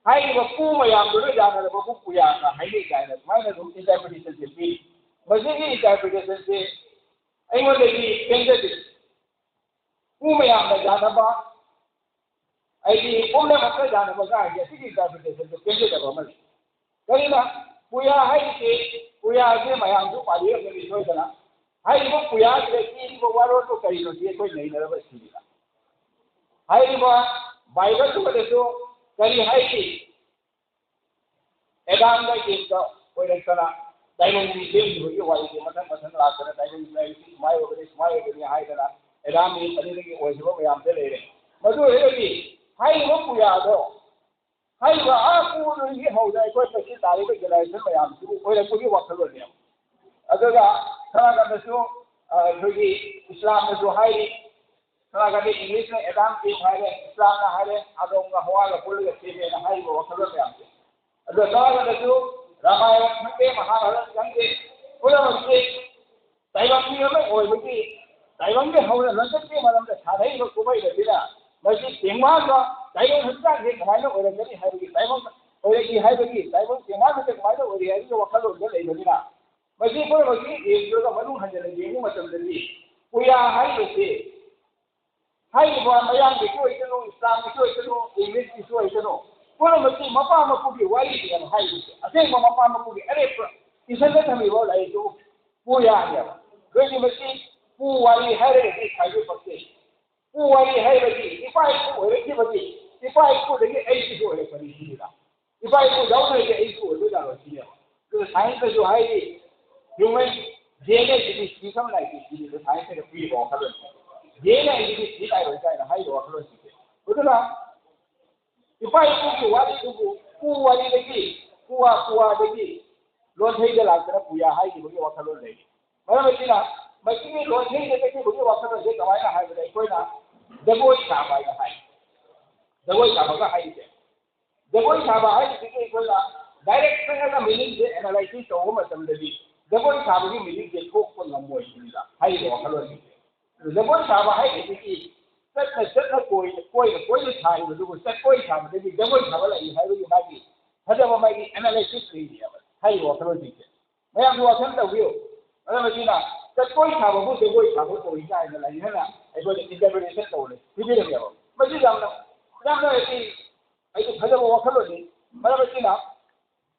ꯍꯥꯏꯔꯤꯕ ꯄꯨ ꯃꯌꯥꯝꯗꯨꯅ ꯌꯥꯅꯔꯕꯕꯨ ꯄꯨꯌꯥꯅ ꯍꯥꯏꯅꯩ ꯀꯥꯏꯅ ꯁꯨꯃꯥꯏꯅ ꯑꯗꯨꯝ ꯏꯟꯇꯔꯄ꯭ꯔꯤꯇꯦꯁꯟꯁꯦ ꯄꯤ꯫ ꯃꯁꯤꯒꯤ ꯏꯟꯇꯔꯄ꯭ꯔꯤꯇꯦꯁꯟꯁꯦ ꯑꯩꯉꯣꯟꯗꯗꯤ ꯄꯦꯟꯖꯗꯦ꯫ ꯄꯨ ꯃꯌꯥꯝꯅ ꯌꯥꯅꯕ, ꯑꯩꯗꯤ ꯄꯨꯝꯅꯃꯛꯅ ꯌꯥꯅꯕ ꯀꯥꯏꯁꯦ ꯑꯁꯤꯒꯤ ꯏꯟꯇꯔꯄ꯭ꯔꯤꯇꯦꯁꯟꯁꯦ ꯄꯦꯟꯖꯗꯕ ꯑꯃꯅꯤ꯫ ꯀꯔꯤꯅ ꯄꯨꯌꯥ ꯍꯥꯏꯔꯤꯁꯦ, ꯄꯨꯌꯥꯁꯦ ꯃꯌꯥꯝꯁꯨ ꯄꯥꯕꯤꯔꯝꯒꯅꯤ ꯁꯣꯏꯗꯅ꯫ ꯍꯥꯏꯔꯤꯕ ꯄꯨꯌꯥꯁꯤꯗ ꯏꯔꯤꯕ ꯋꯥꯔꯣꯜꯗꯣ ꯀꯔꯤꯅꯣ ꯁꯤ ꯑꯩꯈꯣꯏ ꯅꯩꯅꯔꯕ ꯁꯤꯅꯤꯗ꯫ ꯍꯥꯏꯔꯤꯕ ꯕꯥꯏꯕꯜꯗꯨꯗꯁꯨ ꯀꯔꯤ ꯍꯥꯏꯔꯤ? ꯑꯦꯗꯥꯝꯒ ꯏꯕꯀ ꯑꯣꯏꯔꯛꯇꯅ ꯇꯥꯏꯕꯪ ꯃꯤ ꯁꯦꯝꯈꯤꯕꯒꯤ ꯋꯥꯔꯤꯁꯦ ꯃꯊꯪ ꯃꯊꯪ ꯂꯥꯛꯇꯅ ꯇꯥꯏꯕꯪ ꯃꯤ ꯍꯥꯏꯕꯁꯤ ꯁꯨꯃꯥꯏ ꯑꯣꯏꯕꯅꯤ, ꯁꯨꯃꯥꯏ ꯑꯣꯏꯕꯅꯤ ꯍꯥꯏꯗꯅ ꯑꯦꯗꯥꯝ ꯏꯕ ꯑꯅꯤꯗꯒꯤ ꯑꯣꯏꯈꯤꯕ ꯃꯌꯥꯝꯁꯦ ꯂꯩꯔꯦ꯫ ꯃꯗꯨ ꯑꯣꯏꯔꯒꯗꯤ ꯍꯥꯏꯔꯤꯕ ꯄꯨꯌꯥꯗꯣ ꯍꯥꯏꯔꯤꯕ ꯑꯥ ꯄꯨꯗꯒꯤ ꯍꯧꯅ ꯑꯩꯈꯣꯏ ꯃꯁꯤ ꯇꯥꯔꯤꯕ ꯖꯦꯅꯦꯔꯦꯁꯟ ꯃꯌꯥꯝꯁꯤꯕꯨ ꯑꯣꯏꯔꯛꯄꯒꯤ ꯋꯥꯈꯜꯂꯣꯟꯅꯦꯕ꯫ ꯑꯗꯨꯒ ꯈꯔ ꯀꯩꯅꯣꯁꯨ, ꯑ, ꯑꯩꯈꯣꯏꯒꯤ ꯏꯁꯂꯥꯝꯅꯁꯨ ꯍꯥꯏꯔꯤ, ꯈꯔ ꯈꯔꯗꯤ ꯏꯪꯂꯤꯁꯅ ꯑꯦꯗꯥꯝ ꯏꯕ ꯍꯥꯏꯔꯦ, ꯏꯁꯂꯥꯝꯅ ꯍꯥꯏꯔꯦ, ꯑꯗꯣꯝꯒ ꯍꯋꯥꯒ ꯄꯨꯜꯂꯒ ꯁꯦꯝꯃꯦꯅ ꯍꯥꯏꯔꯤꯕ ꯋꯥꯈꯜꯂꯣꯟ ꯃꯌꯥꯝꯁꯦ꯫ ꯑꯗꯣ ꯈꯔ ꯈꯔꯗꯁꯨ ꯔꯥꯃꯥꯌꯟ ꯈꯪꯗꯦ, ꯃꯍꯥꯚꯥꯔꯠ ꯈꯪꯗꯦ, ꯄꯨꯝꯅꯃꯛꯁꯦ ꯇꯥꯏꯕꯪ ꯃꯤ ꯑꯃ ꯑꯣꯏꯕꯒꯤ, ꯇꯥꯏꯕꯪꯗꯒꯤ ꯍꯧꯅ ꯂꯣꯏꯅꯃꯛꯀꯤ ꯃꯔꯝꯗ ꯁꯥꯟꯅꯔꯤꯕ ꯀꯨꯝꯍꯩ ꯑꯁꯤꯅ ꯃꯁꯤ ꯇꯦꯡꯕꯥꯡꯕ ꯇꯥꯏꯕꯪ ꯍꯛꯆꯥꯡꯁꯦ ꯀꯃꯥꯏꯅ ꯑꯣꯏꯔꯛꯀꯅꯤ ꯍꯥꯏꯕꯒꯤ, ꯇꯥꯏꯕꯪ ꯑꯣꯏꯔꯛꯏ ꯍꯥꯏꯕꯒꯤ, ꯇꯥꯏꯕꯪ ꯇꯦꯡꯕꯥꯡꯕꯁꯦ ꯀꯃꯥꯏꯅ ꯑꯣꯏꯔꯛꯏ ꯍꯥꯏꯕꯒꯤ ꯋꯥꯈꯜꯂꯣꯟꯗ ꯂꯩꯕꯅꯤꯅ, ꯃꯁꯤ ꯄꯨꯝꯅꯃꯛꯁꯤ ꯌꯦꯡꯗ꯭ꯔꯒ ꯃꯅꯨꯡ ꯍꯟꯖꯤꯟꯅ ꯌꯦꯡꯕ ꯃꯇꯝꯗꯗꯤ ꯄꯨꯌꯥ ꯍꯥꯏꯔꯤꯕꯁꯤ ꯍꯥꯏꯔꯤꯕ ꯃꯌꯥꯡꯒꯤꯁꯨ ꯑꯣꯏꯁꯅꯨ, ꯏꯁꯂꯥꯝꯒꯤꯁꯨ ꯑꯣꯏꯁꯅꯨ, ꯏꯪꯂꯤꯁꯀꯤꯁꯨ ꯑꯣꯏꯁꯅꯨ, ꯄꯨꯝꯅꯃꯛꯀꯤ ꯃꯄꯥ ꯃꯄꯨꯒꯤ ꯋꯥꯔꯤꯅꯦꯕ ꯍꯥꯏꯔꯤꯕꯁꯦ꯫ ꯑꯁꯦꯡꯕ ꯃꯄꯥ ꯃꯄꯨꯒꯤ ꯑꯔꯦꯞꯄ ꯏꯁꯟꯗ ꯊꯝꯃꯤꯕ ꯂꯥꯏꯔꯤꯛꯇꯨ ꯄꯨꯌꯥꯅꯦꯕ꯫ ꯑꯩꯈꯣꯏꯒꯤ ꯃꯁꯤ ꯄꯨ ꯋꯥꯔꯤ ꯍꯥꯏꯔꯒꯗꯤ ꯈ꯭ꯋꯥꯏꯗꯒꯤ ꯄꯛꯆꯩ꯫ ꯄꯨ ꯋꯥꯔꯤ ꯍꯥꯏꯕꯗꯤ ꯏꯄꯥ ꯏꯄꯨ ꯑꯣꯏꯔꯛꯈꯤꯕꯒꯤ ꯏꯄꯥ ꯏꯄꯨꯗꯒꯤ ꯑꯩꯁꯤꯁꯨ ꯑꯣꯏꯔꯛꯄꯅꯤ ꯁꯤꯅꯤꯗ꯫ ꯏꯄꯥ ꯏꯄꯨ ꯌꯥꯎꯗ꯭ꯔꯗꯤ ꯑꯩꯁꯨ ꯑꯣꯏꯕ ꯌꯥꯔꯣꯏ ꯁꯤꯅꯦꯕ꯫ ꯑꯗꯨꯒ ꯁꯥꯏꯟꯁꯇꯁꯨ ꯍꯥꯏꯔꯤ, ꯍ꯭ꯌꯨꯃꯦꯟ ꯗꯤ ꯑꯦꯟ ꯑꯦꯁꯤꯗꯤ ꯁꯤ ꯀꯝ ꯂꯥꯏꯁꯤ ꯁꯤꯅꯤꯗ ꯁꯥꯏꯟꯁꯇꯒ ꯄꯤꯔꯤꯕ ꯋꯥꯈꯜꯂꯣꯟꯁꯦ꯫ ꯗꯤ ꯑꯦꯟ ꯑꯦꯁꯤꯗꯤ ꯁꯤ ꯂꯥꯏꯔꯣꯏ ꯀꯥꯏꯅ ꯍꯥꯏꯔꯤꯕ ꯋꯥꯈꯜꯂꯣꯟꯁꯤꯡꯁꯦ꯫ ꯑꯗꯨꯅ ꯏꯄꯥ ꯏꯄꯨꯒꯤ ꯋꯥꯔꯤꯗꯨꯕꯨ ꯄꯨ ꯋꯥꯔꯤꯗꯒꯤ, ꯄꯨꯋꯥ ꯄꯨꯋꯥꯗꯒꯤ ꯂꯣꯟꯊꯩꯗ ꯂꯥꯛꯇꯅ ꯄꯨꯌꯥ ꯍꯥꯏꯈꯤꯕꯒꯤ ꯋꯥꯈꯜꯂꯣꯟ ꯂꯩꯔꯤ꯫ ꯃꯔꯝ ꯑꯁꯤꯅ ꯃꯁꯤꯒꯤ ꯂꯣꯟꯊꯩꯗ ꯆꯠꯈꯤꯕꯒꯤ ꯋꯥꯈꯜꯂꯣꯟꯁꯦ ꯀꯃꯥꯏꯅ ꯍꯥꯏꯕꯗ ꯑꯩꯈꯣꯏꯅ ꯖꯒꯣꯏ ꯁꯥꯕ ꯍꯥꯏꯅ ꯍꯥꯏ꯫ ꯖꯒꯣꯏ ꯁꯥꯕꯒ ꯍꯥꯏꯔꯤꯁꯦ꯫ ꯖꯒꯣꯏ ꯁꯥꯕ ꯍꯥꯏꯔꯤꯁꯤꯗꯤ ꯑꯩꯈꯣꯏꯅ ꯗꯥꯏꯔꯦꯛ ꯆꯪꯉꯒ ꯃꯤꯅꯤꯡꯁꯦ ꯑꯦꯅꯥꯂꯥꯏꯁꯤꯁ ꯇꯧꯕ ꯃꯇꯝꯗꯗꯤ ꯖꯒꯣꯏ ꯁꯥꯕꯒꯤ ꯃꯤꯅꯤꯡꯁꯦ ꯊꯣꯛꯄ ꯉꯝꯃꯣꯏ ꯁꯤꯅꯤꯗ ꯍꯥꯏꯔꯤꯕ ꯋꯥꯈꯜꯂꯣꯟꯁꯤꯡꯁꯦ꯫ ꯖꯒꯣꯏ ꯁꯥꯕ ꯍꯥꯏꯔꯤꯁꯤꯗꯤ ꯆꯠꯅ ꯆꯠꯅ ꯀꯣꯏꯅ, ꯀꯣꯏꯅ ꯀꯣꯏꯅ ꯁꯥꯔꯤꯕꯗꯨꯕꯨ ꯖꯒꯣꯏ ꯁꯥꯕꯗꯒꯤ ꯖꯒꯣꯏ ꯁꯥꯕ ꯂꯥꯛꯏ ꯍꯥꯏꯕꯒꯤ ꯃꯥꯒꯤ ꯐꯖꯕ ꯃꯥꯒꯤ ꯑꯦꯅꯥꯂꯥꯏꯁꯤꯁ ꯂꯩꯔꯤꯑꯕ ꯍꯥꯏꯔꯤꯕ ꯋꯥꯈꯜꯂꯣꯟꯁꯤꯡꯁꯦ꯫ ꯃꯌꯥꯝꯁꯨ ꯋꯥꯈꯜ ꯇꯧꯕꯤꯌꯨ꯫ ꯃꯔꯝ ꯑꯁꯤꯅ ꯖꯒꯣꯏ ꯁꯥꯕꯕꯨ ꯖꯒꯣꯏ ꯁꯥꯕ ꯀꯧꯏ ꯀꯥꯏꯅ ꯂꯥꯏꯅꯤꯡꯅ ꯑꯩꯈꯣꯏꯗ ꯏꯟꯇꯔꯄ꯭ꯔꯤꯇꯦꯁꯟ ꯇꯧꯔꯦ, ꯄꯤꯕꯤꯔꯝꯃꯦꯕ꯫ ꯃꯁꯤ ꯌꯥꯝꯅ, ꯌꯥꯝꯅ ꯑꯩꯗꯤ, ꯑꯩꯗꯤ ꯐꯖꯕ ꯋꯥꯈꯜꯂꯣꯟꯅꯤ꯫ ꯃꯔꯝ ꯑꯁꯤꯅ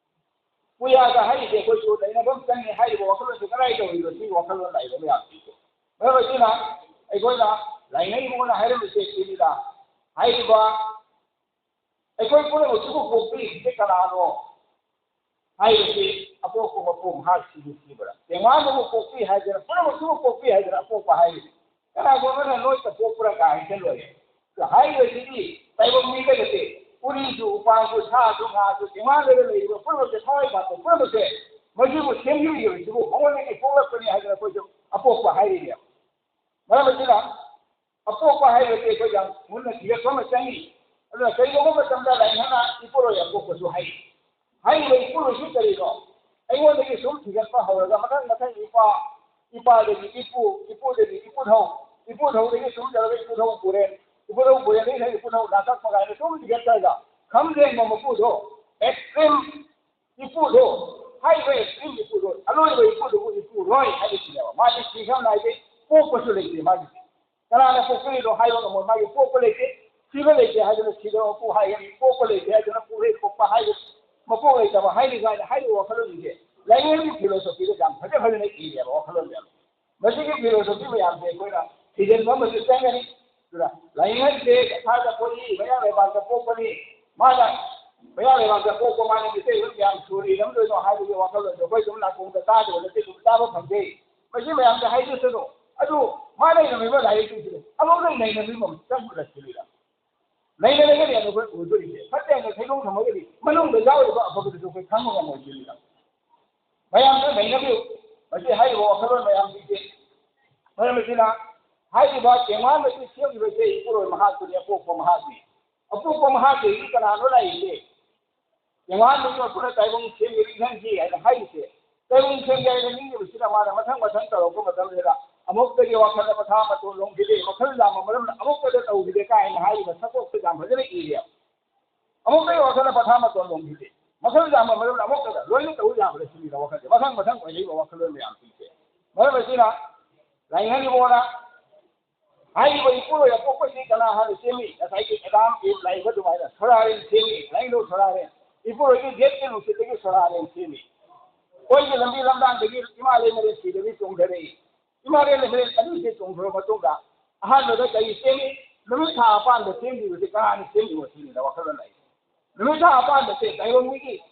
ꯄꯨꯌꯥꯗ ꯍꯥꯏꯔꯤꯁꯦ ꯑꯩꯈꯣꯏꯁꯨ ꯂꯩꯅꯕ ꯑꯃ ꯆꯪꯉꯤ ꯍꯥꯏꯔꯤꯕ ꯋꯥꯈꯜꯂꯣꯟꯁꯦ ꯀꯗꯥꯏ ꯇꯧꯔꯤꯅꯣ? ꯁꯤꯒꯤ ꯋꯥꯈꯜꯂꯣꯟ ꯂꯥꯛꯏꯕ ꯃꯌꯥꯝꯁꯤꯡꯁꯦ꯫ ꯃꯔꯝ ꯑꯁꯤꯅ ꯑꯩꯈꯣꯏꯅ ꯂꯥꯏꯅꯤꯡ ꯏꯕꯣꯅ ꯍꯥꯏꯔꯝꯃꯤꯁꯦ ꯁꯤꯅꯤꯗ, ꯍꯥꯏꯔꯤꯕ ꯑꯩꯈꯣꯏ ꯄꯨꯝꯅꯃꯛꯁꯤꯕꯨ ꯄꯣꯛꯄꯤꯔꯤꯁꯦ ꯀꯅꯥꯅꯣ ꯍꯥꯏꯕꯁꯤ ꯑꯄꯣꯛꯄ ꯃꯄꯨ ꯃꯍꯥꯛꯁꯤꯕꯨ ꯁꯤꯕ꯭ꯔꯥ? ꯇꯦꯡꯋꯥꯡꯕꯕꯨ ꯄꯣꯛꯄꯤ ꯍꯥꯏꯗꯅ, ꯄꯨꯝꯅꯃꯛꯁꯤꯕꯨ ꯄꯣꯛꯄꯤ ꯍꯥꯏꯗꯅ ꯑꯄꯣꯛꯄ ꯍꯥꯏꯔꯤꯁꯦ꯫ ꯀꯅꯥꯒꯨꯝꯕꯅ ꯅꯣꯏꯇ ꯄꯣꯛꯄ꯭ꯔꯥ ꯀꯥꯏꯅ ꯈꯜꯂꯣꯏ꯫ ꯍꯥꯏꯔꯤꯕꯁꯤꯗꯤ ꯇꯥꯏꯕꯪ ꯃꯤꯗ ꯅꯠꯇꯦ, ꯎꯔꯤꯁꯨ, ꯎꯄꯥꯜꯁꯨ, ꯁꯥꯁꯨ, ꯉꯥꯁꯨ, ꯇꯦꯡꯋꯥꯡꯗ ꯂꯩꯔꯤꯕ ꯄꯨꯝꯅꯃꯛꯁꯦ ꯊꯋꯥꯏ ꯄꯥꯟꯕ ꯄꯨꯝꯅꯃꯛꯁꯦ ꯃꯁꯤꯕꯨ ꯁꯦꯝꯕꯤꯔꯤꯕꯁꯤꯕꯨ ꯃꯉꯣꯟꯗꯒꯤ ꯄꯣꯛꯂꯛꯄꯅꯤ ꯍꯥꯏꯗꯅ ꯑꯩꯈꯣꯏꯁꯨ ꯑꯄꯣꯛꯄ ꯍꯥꯏꯔꯤꯅꯦꯕ꯫ ꯃꯔꯝ ꯑꯁꯤꯅ ꯑꯄꯣꯛꯄ ꯍꯥꯏꯕꯁꯤ ꯑꯩꯈꯣꯏ ꯌꯥꯝ ꯃꯨꯟꯅ ꯊꯤꯒꯠꯄ ꯑꯃ ꯆꯪꯏ꯫ ꯑꯗꯨꯅ ꯀꯔꯤꯒꯨꯝꯕ ꯃꯇꯝꯗ ꯂꯥꯏꯅꯤꯡꯅ ꯏꯄꯨꯔꯣꯏ ꯑꯄꯣꯛꯄꯁꯨ ꯍꯥꯏ꯫ ꯍꯥꯏꯔꯤꯕ ꯏꯄꯨꯔꯣꯏꯁꯤ ꯀꯔꯤꯅꯣ? ꯑꯩꯉꯣꯟꯗꯒꯤ ꯁꯨꯝ ꯊꯤꯒꯠꯄ ꯍꯧꯔꯒ ꯃꯊꯪ ꯃꯊꯪ ꯏꯄꯥ, ꯏꯄꯥꯗꯒꯤ ꯏꯄꯨ, ꯏꯄꯨꯗꯒꯤ ꯏꯄꯨꯙꯧ, ꯏꯄꯨꯙꯧꯗꯒꯤ ꯁꯨꯝ ꯇꯧꯔꯒ ꯏꯄꯨꯙꯧ ꯄꯨꯔꯦꯟ, ꯏꯄꯨꯙꯧ ꯄꯨꯔꯦꯟꯗꯒꯤ ꯏꯄꯨꯙꯧ ꯂꯥꯡꯇꯛꯄ ꯀꯥꯏꯅ ꯁꯨꯝ ꯊꯤꯒꯠꯂꯒ ꯈꯝꯂꯦꯟꯕ ꯃꯄꯨꯗꯣ extreme ꯏꯄꯨꯗꯣ, ꯍꯥꯏꯔꯤꯕ extreme ꯏꯄꯨꯗꯣ, ꯑꯂꯣꯏꯕ ꯏꯄꯨꯗꯨꯕꯨ ꯏꯄꯨꯔꯣꯏ ꯍꯥꯏꯕꯁꯤꯅꯦꯕ꯫ ꯃꯥꯗꯤ ꯁꯤꯈ꯭ꯔꯕ ꯅꯥꯏꯗꯦ, ꯄꯣꯛꯄꯁꯨ ꯂꯩꯇꯦ ꯃꯥꯒꯤꯗꯤ꯫ ꯀꯅꯥꯅ ꯄꯣꯛꯄꯤꯔꯤꯅꯣ ꯍꯥꯏꯕ ꯉꯝꯃꯣꯏ꯫ ꯃꯥꯒꯤ ꯄꯣꯛꯄ ꯂꯩꯇꯦ, ꯁꯤꯕ ꯂꯩꯇꯦ ꯍꯥꯏꯗꯨꯅ ꯁꯤꯕ ꯃꯄꯨ ꯍꯥꯏꯒꯅꯤ, ꯄꯣꯛꯄ ꯂꯩꯇꯦ ꯍꯥꯏꯗꯨꯅ ꯄꯣꯛꯂꯩ ꯄꯣꯛꯄ ꯍꯥꯏꯕ, ꯃꯄꯣꯛ ꯂꯩꯇꯕ ꯍꯥꯏꯔꯤꯕ ꯍꯥꯏꯅ ꯍꯥꯏꯔꯤꯕ ꯋꯥꯈꯜꯂꯣꯟꯁꯤꯡꯁꯦ ꯂꯥꯏꯅꯤꯡꯒꯤ philosophyꯗ ꯌꯥꯝ ꯐꯖ ꯐꯖꯅ ꯏꯔꯦꯕ ꯋꯥꯈꯜꯂꯣꯟ ꯃꯌꯥꯝ꯫ ꯃꯁꯤꯒꯤ philosophy ꯃꯌꯥꯝꯁꯦ ꯑꯩꯈꯣꯏꯅ ꯊꯤꯖꯤꯟꯕ ꯑꯃꯁꯨ ꯆꯪꯒꯅꯤ꯫ ꯑꯗꯨꯅ ꯂꯥꯏꯅꯤꯡ ꯍꯥꯏꯁꯦ ꯏꯝꯐꯥꯜꯗ ꯄꯣꯛꯏ, ꯃꯌꯥꯡ ꯂꯩꯕꯥꯛꯇ ꯄꯣꯛꯄꯅꯤ, ꯃꯥꯅ ꯃꯌꯥꯡ ꯂꯩꯕꯥꯛꯇ ꯄꯣꯛꯄ ꯃꯥꯅ ꯃꯤꯇꯩ ꯂꯣꯟ ꯀꯌꯥꯝ ꯁꯨꯔꯤꯔꯝꯗꯣꯏꯅꯣ ꯍꯥꯏꯕꯒꯤ ꯋꯥꯈꯜꯂꯣꯟꯗꯣ ꯑꯩꯈꯣꯏ ꯑꯗꯨꯝ ꯅꯥꯀꯣꯡꯗ ꯇꯥꯗꯕ ꯅꯠꯇꯦ, ꯑꯗꯨꯝ ꯇꯥꯕ ꯐꯪꯖꯩ꯫ ꯃꯁꯤ ꯃꯌꯥꯝꯁꯦ ꯍꯥꯏꯖꯁꯅꯨ꯫ ꯑꯗꯨ ꯃꯥꯅ ꯏꯔꯝꯃꯤꯕ ꯂꯥꯏꯔꯤꯛꯁꯤꯡꯁꯤꯗ ꯑꯃꯨꯛꯇꯪ ꯅꯩꯅꯕꯤꯕ ꯑꯃ ꯆꯪꯕꯗ ꯁꯤꯜꯂꯤꯔ? ꯅꯩꯅꯔꯒꯗꯤ ꯑꯩꯈꯣꯏ ꯎꯗꯣꯔꯤꯁꯦ꯫ ꯐꯠꯇꯦ ꯍꯥꯏꯅ ꯊꯩꯗꯣꯛ ꯊꯝꯃꯒꯗꯤ ꯃꯅꯨꯡꯗ ꯌꯥꯎꯔꯤꯕ ꯑꯐꯕꯗꯨꯁꯨ ꯑꯩꯈꯣꯏ ꯈꯪꯕ ꯉꯝꯃꯣꯏꯗꯣꯏꯅꯤꯗ꯫ ꯃꯌꯥꯝꯁꯨ ꯅꯩꯅꯕꯤꯌꯨ꯫ ꯃꯁꯤ ꯍꯥꯏꯔꯤꯕ ꯋꯥꯈꯜꯂꯣꯟ ꯃꯌꯥꯝꯁꯤꯡꯁꯦ, ꯃꯔꯝ ꯑꯁꯤꯅ ꯍꯥꯏꯔꯤꯕ ꯇꯦꯡꯋꯥꯡ ꯑꯁꯤ ꯁꯦꯝꯂꯤꯕꯁꯦ ꯏꯄꯨꯔꯣꯏ ꯃꯍꯥꯛꯇꯨꯅꯤ, ꯑꯄꯣꯛꯄ ꯃꯍꯥꯛꯅꯤ꯫ ꯑꯄꯣꯛꯄ ꯃꯍꯥꯛꯇꯒꯤ ꯀꯅꯥꯅꯣ ꯂꯥꯛꯏꯁꯦ? ꯇꯦꯡꯋꯥꯡꯗꯨꯁꯨ ꯑꯩꯈꯣꯏꯅ ꯇꯥꯏꯕꯪ ꯁꯦꯝꯒꯦ ꯅꯤꯡꯍꯟꯈꯤ ꯍꯥꯏꯅ ꯍꯥꯏꯔꯤꯁꯦ꯫ ꯇꯥꯏꯕꯪ ꯁꯦꯝꯒꯦ ꯍꯥꯏꯅ ꯅꯤꯡꯉꯤꯕꯁꯤꯅ ꯃꯥꯅ ꯃꯊꯪ ꯃꯊꯪ ꯇꯧꯔꯛꯄ ꯃꯇꯝꯁꯤꯗ ꯑꯃꯨꯛꯇꯒꯤ ꯋꯥꯈꯜꯗ ꯃꯊꯥ ꯃꯇꯣꯟ ꯂꯣꯡꯈꯤꯗꯦ, ꯃꯈꯜ ꯌꯥꯝꯕ ꯃꯔꯝꯅ ꯑꯃꯨꯛꯇꯗ ꯇꯧꯈꯤꯗꯦ ꯀꯥꯏꯅ ꯍꯥꯏꯔꯤꯕ ꯁꯛꯇꯣꯛꯁꯦ ꯌꯥꯝ ꯐꯖꯅ ꯏꯔꯦꯕ꯫ ꯑꯃꯨꯛꯇꯒꯤ ꯋꯥꯈꯜꯗ ꯃꯊꯥ ꯃꯇꯣꯟ ꯂꯣꯡꯈꯤꯗꯦ, ꯃꯈꯜ ꯌꯥꯝꯕ ꯃꯔꯝꯅ ꯑꯃꯨꯛꯇꯗ ꯂꯣꯏꯅ ꯇꯧ ꯌꯥꯕꯗ ꯁꯤꯜꯂꯤꯕ ꯋꯥꯈꯜꯁꯦ, ꯃꯊꯪ ꯃꯊꯪ ꯑꯣꯏꯔꯛꯏꯕ ꯋꯥꯈꯜꯂꯣꯟ ꯃꯌꯥꯝꯁꯤꯡꯁꯦ꯫ ꯃꯔꯝ ꯑꯁꯤꯅ ꯂꯥꯏꯅꯤꯡ ꯍꯥꯏꯔꯤꯕ ꯍꯥꯏꯔꯤꯕ ꯏꯄꯨꯔꯣꯏ ꯑꯄꯣꯛꯄꯁꯤ ꯀꯅꯥ ꯍꯥꯟꯅ ꯁꯦꯝꯃꯤ? ꯉꯁꯥꯏꯒꯤ ꯑꯦꯗꯥꯝ ꯏꯞ ꯂꯥꯛꯏꯕ ꯑꯗꯨꯃꯥꯏꯅ ꯁꯣꯔꯥꯔꯦꯟ ꯁꯦꯝꯃꯤ, ꯂꯥꯏꯅꯤꯡꯊꯧ ꯁꯣꯔꯥꯔꯦꯟ꯫ ꯏꯄꯨꯔꯣꯏꯒꯤ ꯗꯦꯠꯀꯤ ꯅꯨꯡꯁꯤꯠꯇꯒꯤ ꯁꯣꯔꯥꯔꯦꯟ ꯁꯦꯝꯃꯤ꯫ ꯑꯩꯈꯣꯏꯒꯤ ꯂꯝꯕꯤ ꯂꯝꯗꯥꯡꯗꯒꯤ ꯏꯃꯥ ꯂꯩꯃꯔꯦꯟ ꯁꯤꯗꯒꯤ ꯆꯣꯡꯊꯔꯛꯏ꯫ ꯏꯃꯥ ꯂꯩꯃꯔꯦꯟ ꯑꯅꯤꯁꯦ ꯆꯣꯡꯊꯔꯕ ꯃꯇꯨꯡꯗ ꯑꯍꯥꯟꯕꯗ ꯀꯔꯤ ꯁꯦꯝꯃꯤ? ꯅꯨꯃꯤꯠ ꯊꯥ ꯑꯄꯥꯟꯕ ꯁꯦꯝꯈꯤꯕꯁꯦ ꯀꯅꯥꯅ ꯁꯦꯝꯈꯤꯕ ꯁꯤꯅꯤꯗ ꯋꯥꯈꯜꯂꯣꯟ ꯂꯥꯛꯏ꯫ ꯅꯨꯃꯤꯠ ꯊꯥ ꯑꯄꯥꯟꯕꯁꯦ ꯇꯥꯏꯕꯪꯒꯤ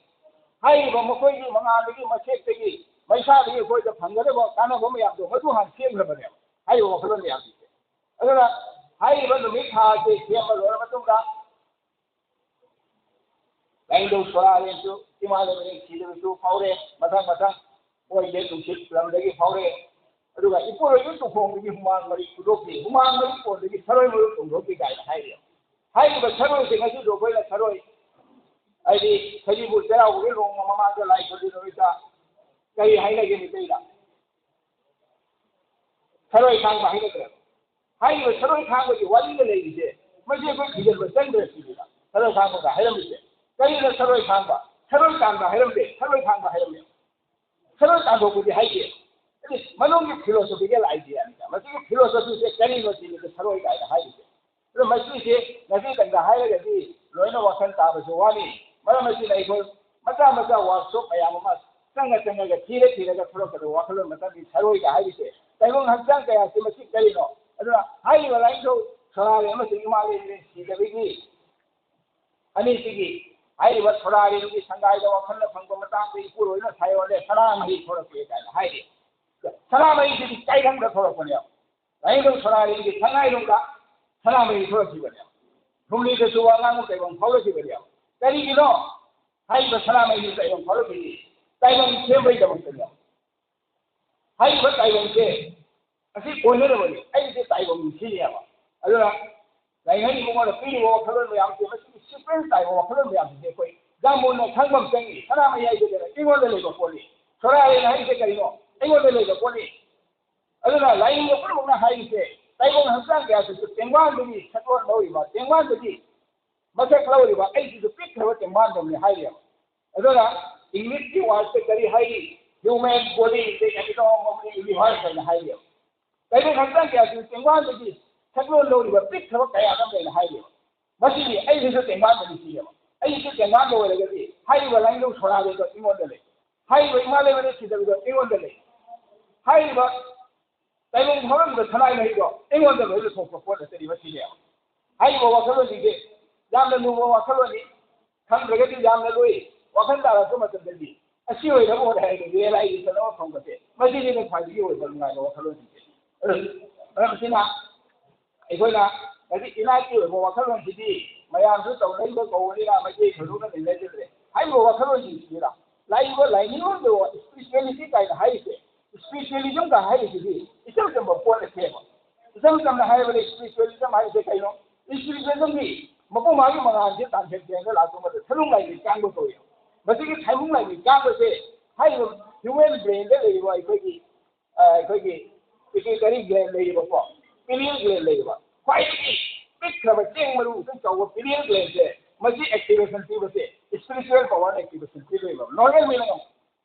ꯍꯥꯏꯔꯤꯕ ꯃꯈꯣꯏꯒꯤ ꯃꯉꯥꯜꯗꯒꯤ ꯃꯁꯦꯛꯇꯒꯤ ꯃꯩꯁꯥꯗꯒꯤ ꯑꯩꯈꯣꯏꯗ ꯐꯪꯒꯗꯕ ꯀꯥꯟꯅꯕ ꯃꯌꯥꯝꯗꯣ ꯃꯗꯨ ꯍꯥꯟꯅ ꯁꯦꯝꯈ꯭ꯔꯕꯅꯦꯕ ꯍꯥꯏꯔꯤꯕ ꯋꯥꯈꯜꯂꯣꯟ ꯃꯌꯥꯝꯁꯤꯡꯁꯦ꯫ ꯑꯗꯨꯅ ꯍꯥꯏꯔꯤꯕ ꯅꯨꯃꯤꯠ ꯊꯥ ꯑꯁꯤ ꯁꯦꯝꯕ ꯂꯣꯏꯔ ꯃꯇꯨꯡꯗ ꯂꯥꯏꯅꯤꯡꯊꯧ ꯁꯣꯔꯥꯔꯦꯟꯁꯨ ꯏꯃꯥ ꯂꯩꯃꯔꯦꯟ ꯁꯤꯗꯒꯤꯁꯨ ꯐꯥꯎꯔꯦ, ꯃꯊꯪ ꯃꯊꯪ ꯃꯣꯏꯒꯤ ꯅꯨꯡꯁꯤꯠ ꯂꯝꯗꯒꯤ ꯐꯥꯎꯔꯦ꯫ ꯑꯗꯨꯒ ꯏꯄꯨꯔꯣꯏꯕ ꯇꯨꯈꯣꯡꯗꯒꯤ ꯍꯨꯃꯥꯡ ꯃꯔꯤ ꯐꯨꯗꯣꯛꯈꯤ꯫ ꯍꯨꯃꯥꯡ ꯃꯔꯤ ꯀꯣꯟꯗꯒꯤ ꯊꯔꯣꯏ ꯃꯔꯨ ꯆꯣꯡꯊꯣꯛꯈꯤ ꯀꯥꯏꯅ ꯍꯥꯏꯔꯤ꯫ ꯍꯥꯏꯔꯤꯕ ꯊꯔꯣꯏꯁꯦ ꯉꯁꯤꯁꯨ ꯑꯩꯈꯣꯏꯅ ꯊꯔꯣꯏ, ꯍꯥꯏꯗꯤ ꯁꯖꯤꯕꯨ ꯆꯩꯔꯥꯎꯕꯒꯤ ꯅꯣꯡꯃ ꯃꯃꯥꯡꯗ ꯂꯥꯏ ꯈꯨꯔꯨꯝꯕ ꯅꯨꯃꯤꯠꯇ ꯀꯔꯤ ꯍꯥꯏꯅꯒꯦ ꯃꯤꯇꯩꯗ? ꯊꯔꯣꯏ ꯈꯥꯡꯕ ꯍꯥꯏꯅꯗ꯭ꯔꯦ꯫ ꯍꯥꯏꯔꯤꯕ ꯊꯔꯣꯏ ꯈꯥꯡꯕꯒꯤ ꯋꯥꯔꯤꯗ ꯂꯩꯔꯤꯁꯦ ꯃꯁꯤ ꯑꯩꯈꯣꯏ ꯊꯤꯖꯤꯟꯕ ꯆꯪꯗ꯭ꯔꯦ ꯁꯤꯅꯤꯗ ꯊꯔꯣꯏ ꯈꯥꯡꯕꯒ ꯍꯥꯏꯔꯝꯃꯤꯁꯦ꯫ ꯀꯔꯤꯅ ꯊꯔꯣꯏ ꯈꯥꯡꯕ? ꯊꯔꯣꯏ ꯇꯥꯟꯕ ꯍꯥꯏꯔꯝꯗꯦ, ꯊꯔꯣꯏ ꯈꯥꯡꯕ ꯍꯥꯏꯔꯝꯃꯦ꯫ ꯊꯔꯣꯏ ꯇꯥꯟꯊꯣꯛꯄꯗꯤ ꯍꯥꯏꯗꯦ꯫ ꯑꯗꯨ ꯃꯅꯨꯡꯒꯤ philosophical idea ꯅꯤꯗ꯫ ꯃꯁꯤꯒꯤ philosophy ꯁꯦ ꯀꯔꯤꯅꯣ ꯁꯤꯅꯤꯗ ꯊꯔꯣꯏ ꯀꯥꯏꯅ ꯍꯥꯏꯔꯤꯁꯦ꯫ ꯑꯗꯣ ꯃꯁꯤꯁꯦ ꯉꯁꯤꯇꯪꯗ ꯍꯥꯏꯔꯒꯗꯤ ꯂꯣꯏꯅ ꯋꯥꯈꯜ ꯇꯥꯕꯁꯨ ꯋꯥꯅꯤ꯫ ꯃꯔꯝ ꯑꯁꯤꯅ ꯑꯩꯈꯣꯏ ꯃꯆꯥ ꯃꯆꯥ workshop ꯃꯌꯥꯝ ꯑꯃ ꯆꯪꯉ ꯆꯪꯉꯒ ꯊꯤꯔ ꯊꯤꯔꯒ ꯊꯣꯛꯂꯛꯀꯗꯕ ꯋꯥꯈꯜꯂꯣꯟ ꯃꯇꯝꯒꯤ ꯁꯔꯣꯏꯒ ꯍꯥꯏꯔꯤꯁꯦ ꯇꯥꯏꯕꯪ ꯍꯛꯆꯥꯡ ꯀꯌꯥꯁꯤ ꯃꯁꯤ ꯀꯔꯤꯅꯣ? ꯑꯗꯨꯅ ꯍꯥꯏꯔꯤꯕ ꯂꯥꯏꯅꯤꯡꯊꯧ ꯁꯣꯔꯥꯔꯦꯟ ꯑꯃꯁꯨꯡ ꯏꯃꯥ ꯂꯩꯃꯔꯦꯟ ꯁꯤꯗꯕꯒꯤ ꯑꯅꯤꯁꯤꯒꯤ ꯍꯥꯏꯔꯤꯕ ꯁꯣꯔꯥꯔꯦꯟꯒꯤ ꯁꯪꯒꯥꯏꯗ ꯋꯥꯈꯜꯅ ꯐꯪꯕ ꯃꯇꯥꯡꯗ ꯏꯄꯨꯔꯣꯏꯅ ꯁꯥꯏꯑꯣꯟꯅꯦ ꯁꯅꯥꯃꯍꯤ ꯊꯣꯛꯂꯛꯄꯦ ꯀꯥꯏꯅ ꯍꯥꯏꯔꯤ꯫ ꯁꯅꯥꯃꯍꯤꯁꯤꯗꯤ ꯀꯥꯏꯔꯪꯗ ꯊꯣꯛꯂꯛꯄꯅꯦꯕ꯫ ꯂꯥꯏꯅꯤꯡꯊꯧ ꯁꯣꯔꯥꯔꯦꯟꯒꯤ ꯁꯉꯥꯏꯔꯣꯝꯗ ꯁꯅꯥꯃꯍꯤ ꯊꯣꯛꯂꯛꯈꯤꯕꯅꯦꯕ꯫ ꯊꯨꯝꯂꯤꯗꯁꯨ ꯋꯥ ꯉꯥꯡꯕ ꯇꯥꯏꯕꯪ ꯐꯥꯎꯔꯛꯈꯤꯕꯅꯦꯕ꯫ ꯀꯔꯤꯒꯤꯅꯣ? ꯍꯥꯏꯔꯤꯕ ꯁꯅꯥꯃꯍꯤꯁꯤ ꯇꯥꯏꯕꯪ ꯐꯥꯎꯔꯛꯈꯤꯅꯤ꯫ ꯇꯥꯏꯕꯪ ꯁꯦꯝꯕꯒꯤꯗꯃꯛꯇꯅꯦꯕ꯫ ꯍꯥꯏꯔꯤꯕ ꯇꯥꯏꯕꯪꯁꯦ ꯑꯁꯤ ꯑꯣꯏꯅꯅꯕꯅꯤ꯫ ꯑꯩꯁꯦ ꯇꯥꯏꯕꯪ ꯁꯤꯅꯦꯕ꯫ ꯑꯗꯨꯅ ꯂꯥꯏꯅꯤꯡ ꯏꯕꯨꯡꯉꯣꯅ ꯄꯤꯔꯤꯕ ꯋꯥꯈꯜꯂꯣꯟ ꯃꯌꯥꯝꯁꯦ, ꯃꯁꯤꯒꯤ sequence ꯇꯥꯏꯕ ꯋꯥꯈꯜꯂꯣꯟ ꯃꯌꯥꯝꯁꯤꯡꯁꯦ ꯑꯩꯈꯣꯏ ꯌꯥꯝ ꯃꯨꯟꯅ ꯈꯪꯕ ꯑꯃ ꯆꯪꯉꯤ꯫ ꯁꯅꯥꯃꯍꯤ ꯍꯥꯏꯁꯦ ꯀꯩꯅꯣ? ꯑꯩꯉꯣꯟꯗ ꯂꯩꯕ ꯄꯣꯠꯅꯤ꯫ ꯁꯣꯔꯥꯔꯦꯟ ꯍꯥꯏꯁꯦ ꯀꯔꯤꯅꯣ? ꯑꯩꯉꯣꯟꯗ ꯂꯩꯕ ꯄꯣꯠꯅꯤ꯫ ꯑꯗꯨꯅ ꯂꯥꯏꯅꯤꯡꯕ ꯄꯨꯝꯅꯃꯛꯅ ꯍꯥꯏꯔꯤꯁꯦ, ꯇꯥꯏꯕꯪ ꯍꯛꯆꯥꯡ ꯀꯌꯥꯁꯤꯁꯨ ꯇꯦꯡꯕꯥꯟꯗꯒꯤ ꯁꯛꯂꯣꯟ ꯂꯧꯔꯤꯕ, ꯇꯦꯡꯕꯥꯟꯗꯒꯤ ꯃꯁꯛ ꯂꯧꯔꯤꯕ ꯑꯩꯁꯤꯁꯨ ꯄꯤꯛꯈ꯭ꯔꯕ ꯇꯦꯡꯕꯥꯟꯗꯧꯅꯤ ꯍꯥꯏꯔꯤꯕ꯫ ꯑꯗꯨꯅ English ꯀꯤ word ꯁꯦ ꯀꯔꯤ ꯍꯥꯏꯔꯤ? Human body, the epitome of the universe ꯍꯥꯏꯅ ꯍꯥꯏꯔꯤꯕ꯫ ꯇꯥꯏꯕꯪ ꯍꯛꯆꯥꯡ ꯀꯌꯥꯁꯤꯁꯨ ꯇꯦꯡꯕꯥꯟꯗꯒꯤ ꯁꯛꯂꯣꯟ ꯂꯧꯔꯤꯕ ꯄꯤꯛꯈ꯭ꯔꯕ ꯀꯌꯥ ꯑꯃ ꯂꯩꯅ ꯍꯥꯏꯔꯤꯕ꯫ ꯃꯁꯤꯗꯤ ꯑꯩꯁꯤꯁꯨ ꯇꯦꯡꯕꯥꯟꯗꯒꯤ ꯁꯤꯌꯦꯕ꯫ ꯑꯩꯁꯨ ꯀꯦꯟꯗꯥꯟꯗ ꯑꯣꯏꯔꯒꯗꯤ ꯍꯥꯏꯔꯤꯕ ꯂꯥꯏꯅꯤꯡꯊꯧ ꯁꯣꯔꯥꯗꯨꯗ ꯑꯩꯉꯣꯟꯗ ꯂꯩ, ꯍꯥꯏꯔꯤꯕ ꯏꯃꯥ ꯂꯩꯃꯔꯦꯟ ꯁꯤꯗꯕꯤꯗꯣ ꯑꯩꯉꯣꯟꯗ ꯂꯩ, ꯍꯥꯏꯔꯤꯕ ꯇꯥꯏꯕꯪ ꯐꯥꯎꯔꯝꯗ ꯁꯅꯥꯏ ꯃꯍꯤꯗꯣ ꯑꯩꯉꯣꯟꯗ ꯂꯣꯏꯅ ꯊꯣꯛꯄ ꯄꯣꯠ ꯅꯠꯇ꯭ꯔꯤꯕ ꯁꯤꯅꯦꯕ꯫ ꯍꯥꯏꯔꯤꯕ ꯋꯥꯈꯜꯂꯣꯟꯁꯤꯡꯁꯦ ꯌꯥꯝꯅ ꯂꯨꯕ ꯋꯥꯈꯜꯂꯣꯟꯅꯤ꯫ ꯈꯪꯗ꯭ꯔꯒꯗꯤ ꯌꯥꯝꯅ ꯂꯨꯏ꯫ ꯋꯥꯈꯜ ꯇꯥꯔꯛꯄ ꯃꯇꯝꯗꯗꯤ ꯑꯁꯤ ꯑꯣꯏꯅꯕ ꯍꯣꯠꯅ ꯍꯥꯏꯔꯒ realization ꯑꯃ ꯐꯪꯕꯁꯦ ꯃꯁꯤꯅꯤꯅ ꯈ꯭ꯋꯥꯏꯗꯒꯤ ꯑꯣꯏꯕ ꯅꯨꯡꯉꯥꯏꯕ ꯋꯥꯈꯜꯂꯣꯟꯁꯤꯡꯁꯦ꯫ ꯑꯗꯨ ꯃꯔꯝ ꯑꯁꯤꯅ ꯑꯩꯈꯣꯏꯅ ꯍꯧꯖꯤꯛ ꯏꯅꯥꯠꯀꯤ ꯑꯣꯏꯕ ꯋꯥꯈꯜꯂꯣꯟꯁꯤꯗꯤ ꯃꯌꯥꯝꯁꯨ ꯇꯧꯅꯔꯤꯕ ꯀꯧꯕꯅꯤꯅ ꯃꯩꯇꯩ ꯊꯣꯏꯗꯣꯛꯅ ꯂꯩꯅꯗ꯭ꯔꯦ꯫ ꯍꯥꯏꯔꯤꯕ ꯋꯥꯈꯜꯂꯣꯟꯁꯤꯡꯁꯤꯅ ꯂꯥꯛꯏꯕ ꯂꯥꯏꯅꯤꯡꯂꯣꯟꯗ spirituality ꯀꯥꯏꯅ ꯍꯥꯏꯔꯤꯁꯦ, spiritualism ꯀ ꯍꯥꯏꯔꯤꯁꯤꯗꯤ ꯏꯆꯝ ꯆꯝꯕ ꯄꯣꯠ ꯅꯠꯇꯦꯕ꯫ ꯏꯆꯝ ꯆꯝꯅ ꯍꯥꯏꯔꯕꯗ spiritualism ꯍꯥꯏꯔꯤꯁꯦ ꯀꯩꯅꯣ? Spiritualism ꯗꯤ ꯃꯄꯨ ꯃꯥꯒꯤ ꯃꯉꯥꯜꯁꯦ ꯇꯥꯟꯊꯦꯛ ꯇꯦꯡꯗ ꯂꯥꯛꯄ ꯃꯇꯝꯗ ꯊꯅꯨꯡ ꯂꯥꯏꯕꯤ ꯀꯥꯡꯕ ꯀꯧꯏ꯫ ꯃꯁꯤꯒꯤ ꯊꯥꯏꯕꯨꯡ ꯂꯥꯏꯕꯤ ꯀꯥꯡꯕꯁꯦ ꯍꯥꯏꯔꯤꯕ human brain ꯗ ꯂꯩꯔꯤꯕ ꯑꯩꯈꯣꯏꯒꯤ ꯑ, ꯑꯩꯈꯣꯏꯒꯤ pituitary gland ꯂꯩꯔꯤꯕꯀꯣ, pineal gland ꯂꯩꯔꯤꯕ, ꯈ꯭ꯋꯥꯏꯗꯒꯤ ꯄꯤꯛꯈ꯭ꯔꯕ ꯆꯦꯡ ꯃꯔꯨ ꯑꯗꯨꯝ ꯆꯥꯎꯕ pineal gland ꯁꯦ, ꯃꯁꯤ activation ꯄꯤꯕꯁꯦ spiritual power activation ꯄꯤꯗꯣꯏꯕ꯫ Normal ꯃꯤꯅ ꯉꯝ-,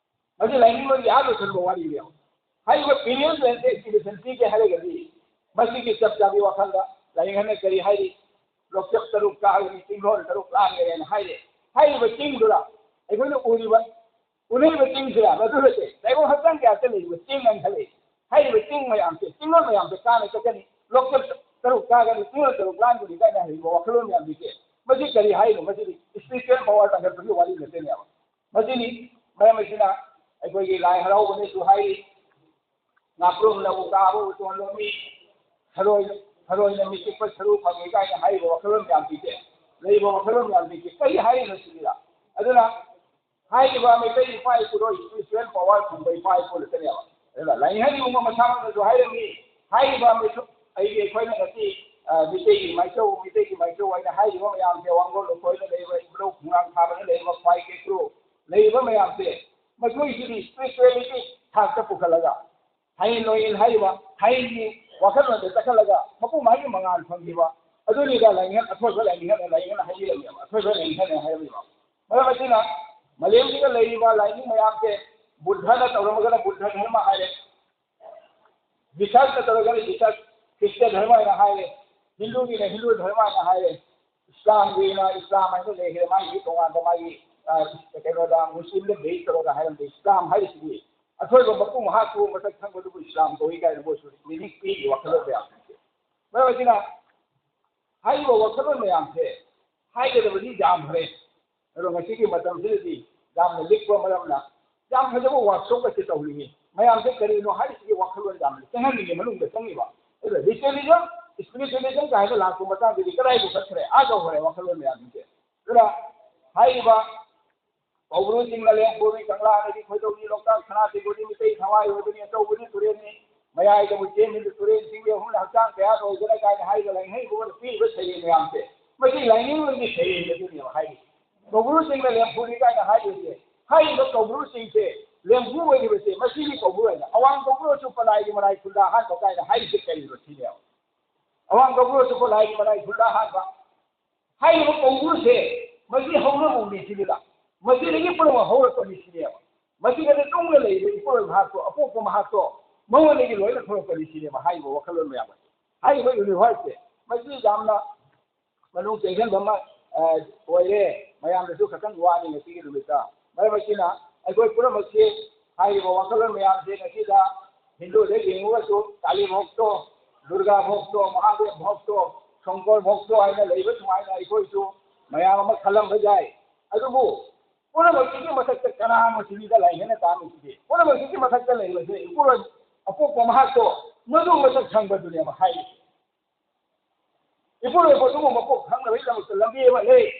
ꯃꯁꯤ ꯂꯥꯏꯅꯤꯡꯂꯣꯟꯒꯤ ꯑꯥ ꯂꯣꯏꯁꯤꯟꯕ ꯋꯥꯔꯤꯅꯦꯕ꯫ ꯍꯥꯏꯔꯤꯕ pineal gland ꯁꯦ activation ꯄꯤꯒꯦ ꯍꯥꯏꯔꯒꯗꯤ ꯃꯁꯤꯒꯤ ꯆꯞ ꯆꯥꯕꯤ ꯋꯥꯈꯜꯗ ꯂꯥꯏꯅꯤꯡ ꯑꯃꯅ ꯀꯔꯤ ꯍꯥꯏꯔꯤ? ꯂꯣꯛꯆꯞ ꯇꯔꯨꯛ ꯀꯥꯒꯅꯤ, ꯆꯤꯡꯂꯣꯟ ꯇꯔꯨꯛ ꯂꯥꯟꯒꯅꯤꯅ ꯍꯥꯏꯔꯦ꯫ ꯍꯥꯏꯔꯤꯕ ꯆꯤꯡꯗꯨꯗ ꯑꯩꯈꯣꯏꯅ ꯎꯔꯤꯕ ꯎꯅꯩꯕ ꯆꯤꯡꯁꯦ, ꯃꯗꯨ ꯅꯠꯇꯦ꯫ ꯇꯥꯏꯕꯪ ꯍꯛꯆꯥꯡ ꯀꯌꯥꯗ ꯂꯩꯔꯤꯕ ꯆꯤꯡ ꯍꯥꯏꯅ ꯈꯜꯂꯤ꯫ ꯍꯥꯏꯔꯤꯕ ꯆꯤꯡ ꯃꯌꯥꯝꯁꯦ, ꯆꯤꯡꯂꯣꯟ ꯃꯌꯥꯝꯁꯦ ꯀꯥꯅ ꯆꯠꯀꯅꯤ, ꯂꯣꯛꯆꯠ ꯇꯔꯨꯛ ꯀꯥꯒꯅꯤ, ꯆꯤꯡꯂꯣꯟ ꯇꯔꯨꯛ ꯂꯥꯟꯒꯅꯤ ꯀꯥꯏꯅ ꯍꯥꯏꯔꯤꯕ ꯋꯥꯈꯜꯂꯣꯟ ꯃꯌꯥꯝꯁꯤꯡꯁꯦ, ꯃꯁꯤ ꯀꯔꯤ ꯍꯥꯏꯅꯣ? ꯃꯁꯤꯗꯤ spiritual power ꯇꯥꯟꯈꯠꯄꯒꯤ ꯋꯥꯔꯤ ꯈꯛꯇꯅꯦꯕ꯫ ꯃꯁꯤꯅꯤ ꯃꯔꯝ ꯑꯁꯤꯅ ꯑꯩꯈꯣꯏꯒꯤ ꯂꯥꯏ ꯍꯔꯥꯎꯕꯅꯁꯨ ꯍꯥꯏꯔꯤ, "ꯉꯥꯄ꯭ꯔꯨꯝꯅ ꯎꯀꯥꯕ ꯎꯇꯣꯟ ꯂꯣꯝꯃꯤ, ꯊꯔꯣꯏ, ꯊꯔꯣꯏꯅ ꯃꯤꯆꯤꯛꯄ ꯁꯔꯨ ꯐꯪꯉꯤ" ꯀꯥꯏꯅ ꯍꯥꯏꯔꯤꯕ ꯋꯥꯈꯜꯂꯣꯟ ꯃꯌꯥꯝꯁꯤꯡꯁꯦ, ꯂꯩꯔꯤꯕ ꯋꯥꯈꯜꯂꯣꯟ ꯃꯌꯥꯝꯁꯤꯡꯁꯦ ꯀꯔꯤ ꯍꯥꯏꯔꯤꯅꯣ ꯁꯤꯅꯤꯗ꯫ ꯑꯗꯨꯅ ꯍꯥꯏꯔꯤꯕ ꯃꯩꯇꯩ ꯏꯄꯥ ꯏꯄꯨꯗꯣ spiritual power ꯐꯪꯕ ꯏꯄꯥ ꯏꯄꯨ ꯉꯥꯛꯇꯅꯦꯕ꯫ ꯑꯗꯨꯅ ꯂꯥꯏꯅꯤꯡꯊꯧ ꯂꯨꯍꯣꯡꯕ ꯃꯁꯥꯃꯛꯅꯁꯨ ꯍꯥꯏꯔꯝꯃꯤ, ꯍꯥꯏꯔꯤꯕ ꯃꯩꯇꯩ-, ꯑꯩꯒꯤ, ꯑꯩꯈꯣꯏꯅ ꯉꯁꯤ, ꯑ, ꯃꯤꯇꯩꯒꯤ ꯃꯥꯏꯆꯧ, ꯃꯤꯇꯩꯒꯤ ꯃꯥꯏꯆꯧ ꯍꯥꯏꯅ ꯍꯥꯏꯔꯤꯕ ꯃꯌꯥꯝꯁꯦ, ꯋꯥꯡꯒꯣꯜ ꯂꯨꯈꯣꯏꯅ ꯂꯩꯔꯤꯕ, ꯏꯕ꯭ꯔꯧ ꯈꯣꯡꯅꯥꯡ ꯊꯥꯕꯅ ꯂꯩꯔꯤꯕ, ꯈ꯭ꯋꯥꯏ ꯀꯦꯀ꯭ꯔꯨ ꯂꯩꯔꯤꯕ ꯃꯌꯥꯝꯁꯦ, ꯃꯈꯣꯏꯁꯤꯗꯤ spirituality ꯊꯥꯛꯇ ꯄꯨꯈꯠꯂꯒ, ꯊꯥꯏꯅ ꯅꯣꯌꯦꯟ ꯍꯥꯏꯔꯤꯕ ꯊꯥꯏꯅꯒꯤ ꯋꯥꯈꯜꯂꯣꯟꯗ ꯆꯠꯈꯠꯂꯒ ꯃꯄꯨ ꯃꯥꯒꯤ ꯃꯉꯥꯜ ꯐꯪꯈꯤꯕ ꯑꯗꯨꯅꯤꯗ ꯂꯥꯏꯅꯤꯡꯊꯧ, ꯑꯊꯣꯏꯕ ꯂꯥꯏꯅꯤꯡꯊꯧꯅ, ꯂꯥꯏꯅꯤꯡꯊꯧꯅ ꯍꯥꯏꯕꯤꯔꯝꯃꯦꯕ, ꯑꯊꯣꯏꯕ ꯂꯥꯏꯅꯤꯡꯊꯧꯅ ꯍꯥꯏꯔꯝꯃꯦꯕ꯫ ꯃꯔꯝ ꯑꯁꯤꯅ ꯃꯥꯂꯦꯝꯁꯤꯗ ꯂꯩꯔꯤꯕ ꯂꯥꯏꯅꯤꯡ ꯃꯌꯥꯝꯁꯦ ꯕꯨꯗꯙꯅ ꯇꯧꯔꯝꯃꯒꯅ ꯕꯨꯗꯙ ꯙꯔꯃ ꯍꯥꯏꯔꯦ, ꯖꯤꯁꯁꯅ ꯇꯧꯔꯒꯅ ꯖꯤꯁꯁ ꯈ꯭ꯔꯤꯁꯇ ꯙꯔꯃ ꯍꯥꯏꯅ ꯍꯥꯏꯔꯦ, ꯍꯤꯟꯗꯨꯒꯤꯅ ꯍꯤꯟꯗꯨ ꯙꯔꯃ ꯍꯥꯏꯅ ꯍꯥꯏꯔꯦ, ꯏꯁꯂꯥꯝꯒꯤ ꯑꯣꯏꯅ ꯏꯁꯂꯥꯝ ꯍꯥꯏꯅ ꯂꯩꯈ꯭ꯔꯦ, ꯃꯥꯒꯤ ꯇꯣꯉꯥꯟꯕ ꯃꯥꯒꯤ, ꯑ, ꯀꯩꯅꯣꯗ ꯃꯨꯁꯂꯤꯝꯗ ꯕꯦꯁ ꯇꯧꯔꯒ ꯍꯥꯏꯔꯝꯗꯦ꯫ ꯏꯁꯂꯥꯝ ꯍꯥꯏꯔꯤꯁꯤꯗꯤ ꯑꯊꯣꯏꯕ ꯃꯄꯨ ꯃꯍꯥꯛꯄꯨ ꯃꯁꯛ ꯈꯪꯕꯗꯨꯕꯨ ꯏꯁꯂꯥꯝ ꯀꯧꯏ ꯀꯥꯏꯅ ꯃꯣꯏꯁꯨ ꯃꯤꯅꯤꯡ ꯄꯤꯔꯤ ꯋꯥꯈꯜꯂꯣꯟ ꯃꯌꯥꯝꯁꯤꯡꯁꯦ꯫ ꯃꯔꯝ ꯑꯁꯤꯅ ꯍꯥꯏꯔꯤꯕ ꯋꯥꯈꯜꯂꯣꯟ ꯃꯌꯥꯝꯁꯦ ꯍꯥꯏꯒꯗꯕꯗꯤ ꯌꯥꯝꯈ꯭ꯔꯦ꯫ ꯑꯗꯣ ꯉꯁꯤꯒꯤ ꯃꯇꯝꯁꯤꯗꯗꯤ ꯌꯥꯝꯅ ꯂꯤꯛꯄ ꯃꯔꯝꯅ ꯌꯥꯝ ꯐꯖꯕ ꯋꯥꯔꯛꯁꯣꯞ ꯑꯁꯤ ꯇꯧꯅꯤꯡꯉꯤ꯫ ꯃꯌꯥꯝꯁꯦ ꯀꯔꯤꯅꯣ ꯍꯥꯏꯔꯤꯁꯤꯒꯤ ꯋꯥꯈꯜꯂꯣꯟ ꯌꯥꯝꯅ ꯆꯪꯍꯟꯅꯤꯡꯉꯤ ꯃꯅꯨꯡꯗ ꯆꯪꯉꯤꯕ꯫ ꯑꯗꯨꯒ ꯔꯤꯆꯨꯋꯦꯂꯤꯖꯝ, ꯏꯁꯄꯤꯔꯤꯆꯨꯋꯦꯂꯤꯖꯝ ꯀꯥꯏꯅ ꯂꯥꯛꯄ ꯃꯇꯥꯡꯗꯗꯤ ꯀꯗꯥꯏꯕꯨ ꯆꯠꯈ꯭ꯔꯦ? ꯑꯥ ꯌꯧꯈ꯭ꯔꯦ ꯋꯥꯈꯜꯂꯣꯟ ꯃꯌꯥꯝꯁꯤꯡꯁꯦ꯫ ꯑꯗꯨꯅ ꯍꯥꯏꯔꯤꯕ ꯀꯧꯕ꯭ꯔꯨ ꯆꯤꯡ, ꯂꯦꯝꯐꯨꯅꯤ, ꯀꯪꯂꯥꯅꯗꯤ ꯈꯣꯏꯗꯧꯅꯤ, ꯂꯣꯛꯇꯥꯛ ꯁꯅꯥꯇꯣꯝꯕꯤꯅꯤ, ꯃꯤꯇꯩ ꯊꯋꯥꯏ ꯑꯣꯏꯕꯅꯤ, ꯑꯆꯧꯕꯅꯤ ꯇꯨꯔꯦꯜꯅꯤ, ꯃꯌꯥꯏꯗꯕꯨ ꯆꯦꯟꯕ ꯇꯨꯔꯦꯜ ꯆꯤꯡ ꯑꯍꯨꯝꯅ ꯍꯛꯆꯥꯡ ꯀꯌꯥ ꯂꯣꯏꯗꯅ ꯀꯥꯏꯅ ꯍꯥꯏꯔꯤꯕ ꯂꯥꯏꯅꯤꯡꯊꯧ ꯄꯤꯔꯤꯕ ꯁꯩꯔꯦꯡ ꯃꯌꯥꯝꯁꯦ, ꯃꯁꯤ ꯂꯥꯏꯅꯤꯡꯂꯣꯟꯒꯤ ꯁꯩꯔꯦꯡ ꯑꯗꯨꯅꯦꯕ ꯍꯥꯏꯔꯤꯁꯦ꯫ ꯀꯧꯕ꯭ꯔꯨ ꯆꯤꯡꯗ ꯂꯦꯝꯐꯨꯅꯤ ꯀꯥꯏꯅ ꯍꯥꯏꯔꯤꯁꯦ, ꯍꯥꯏꯔꯤꯕ ꯀꯧꯕ꯭ꯔꯨ ꯆꯤꯡꯁꯦ ꯂꯦꯝꯐꯨ ꯑꯣꯏꯔꯤꯕꯁꯦ, ꯃꯁꯤꯒꯤ ꯀꯧꯕ꯭ꯔꯨ ꯍꯥꯏꯅ ꯑꯋꯥꯡ ꯀꯧꯕ꯭ꯔꯨ ꯑꯆꯨꯞꯄ ꯂꯥꯏꯒꯤ ꯃꯔꯥꯏ ꯈꯨꯟꯗꯥ ꯍꯥꯟꯕ ꯀꯥꯏꯅ ꯍꯥꯏꯔꯤꯁꯦ ꯀꯔꯤꯅꯣ ꯁꯤꯅꯦꯕ꯫ ꯑꯋꯥꯡ ꯀꯧꯕ꯭ꯔꯨ ꯑꯆꯨꯞꯄ ꯂꯥꯏꯒꯤ ꯃꯔꯥꯏ ꯈꯨꯟꯗꯥ ꯍꯥꯟꯕ ꯍꯥꯏꯔꯤꯕ ꯀꯧꯕ꯭ꯔꯨꯁꯦ, ꯃꯁꯤ ꯍꯧꯅꯕꯨꯡꯅꯤ ꯁꯤꯅꯤꯗ, ꯃꯁꯤꯗꯒꯤ ꯄꯨꯝꯅꯃꯛ ꯍꯧꯔꯛꯄꯅꯤ ꯁꯤꯅꯦꯕ꯫ ꯃꯁꯤꯗ ꯇꯨꯡꯗ ꯂꯩꯔꯤꯕ ꯏꯄꯨꯔꯣꯏ ꯃꯍꯥꯛꯇꯣ, ꯑꯄꯣꯛꯄ ꯃꯍꯥꯛꯇꯣ, ꯃꯉꯣꯟꯗꯒꯤ ꯂꯣꯏꯅ ꯊꯣꯛꯂꯛꯄꯅꯤ ꯁꯤꯅꯦꯕ ꯍꯥꯏꯔꯤꯕ ꯋꯥꯈꯜꯂꯣꯟ ꯃꯌꯥꯝ ꯑꯁꯦ꯫ ꯍꯥꯏꯔꯤꯕ ꯌꯨꯅꯤꯚꯔꯁꯁꯦ, ꯃꯁꯤ ꯌꯥꯝꯅ ꯃꯅꯨꯡ ꯆꯪꯁꯤꯟꯕ ꯑꯃ, ꯑ, ꯑꯣꯏꯔꯦ꯫ ꯃꯌꯥꯝꯗꯁꯨ ꯈꯇꯪ ꯋꯥꯅꯤ ꯉꯁꯤꯒꯤ ꯅꯨꯃꯤꯠꯇ꯫ ꯃꯔꯝ ꯑꯁꯤꯅ ꯑꯩꯈꯣꯏ ꯄꯨꯝꯅꯃꯛꯁꯤ ꯍꯥꯏꯔꯤꯕ ꯋꯥꯈꯜꯂꯣꯟ ꯃꯌꯥꯝꯁꯦ ꯉꯁꯤꯗ ꯍꯤꯟꯗꯨꯗ ꯌꯦꯡꯉꯨꯔꯁꯨ ꯀꯥꯂꯤ ꯚꯣꯛꯇꯣ, ꯗꯨꯔꯒꯥ ꯚꯣꯛꯇꯣ, ꯃꯍꯥꯗꯦꯕ ꯚꯣꯛꯇꯣ, ꯁꯪꯀꯔ ꯚꯣꯛꯇꯣ ꯍꯥꯏꯅ ꯂꯩꯕ ꯁꯨꯃꯥꯏꯅ ꯑꯩꯈꯣꯏꯁꯨ ꯃꯌꯥꯝ ꯑꯃ ꯈꯜꯂꯝꯕ ꯌꯥꯏ꯫ ꯑꯗꯨꯕꯨ ꯄꯨꯝꯅꯃꯛꯁꯤꯒꯤ ꯃꯊꯛꯇ ꯀꯅꯥꯅꯣ ꯁꯤꯅꯤꯗ ꯂꯥꯏꯅꯤꯡꯅ ꯇꯥꯝꯃꯤꯁꯤꯗꯤ? ꯄꯨꯝꯅꯃꯛꯁꯤꯒꯤ ꯃꯊꯛꯇ ꯂꯩꯕꯁꯦ ꯏꯄꯨꯔꯣꯏ ꯑꯄꯣꯛꯄ ꯃꯍꯥꯛꯇꯣ, ꯃꯗꯨ ꯃꯁꯛ ꯈꯪꯕꯗꯨꯅꯦꯕ ꯍꯥꯏꯔꯤꯁꯦ꯫ ꯏꯄꯨꯔꯣꯏꯕ ꯑꯗꯨꯕꯨ ꯃꯀꯣꯛ ꯈꯪꯅꯕꯒꯤꯗꯃꯛꯇ ꯂꯝꯕꯤ ꯑꯃ ꯂꯩ꯫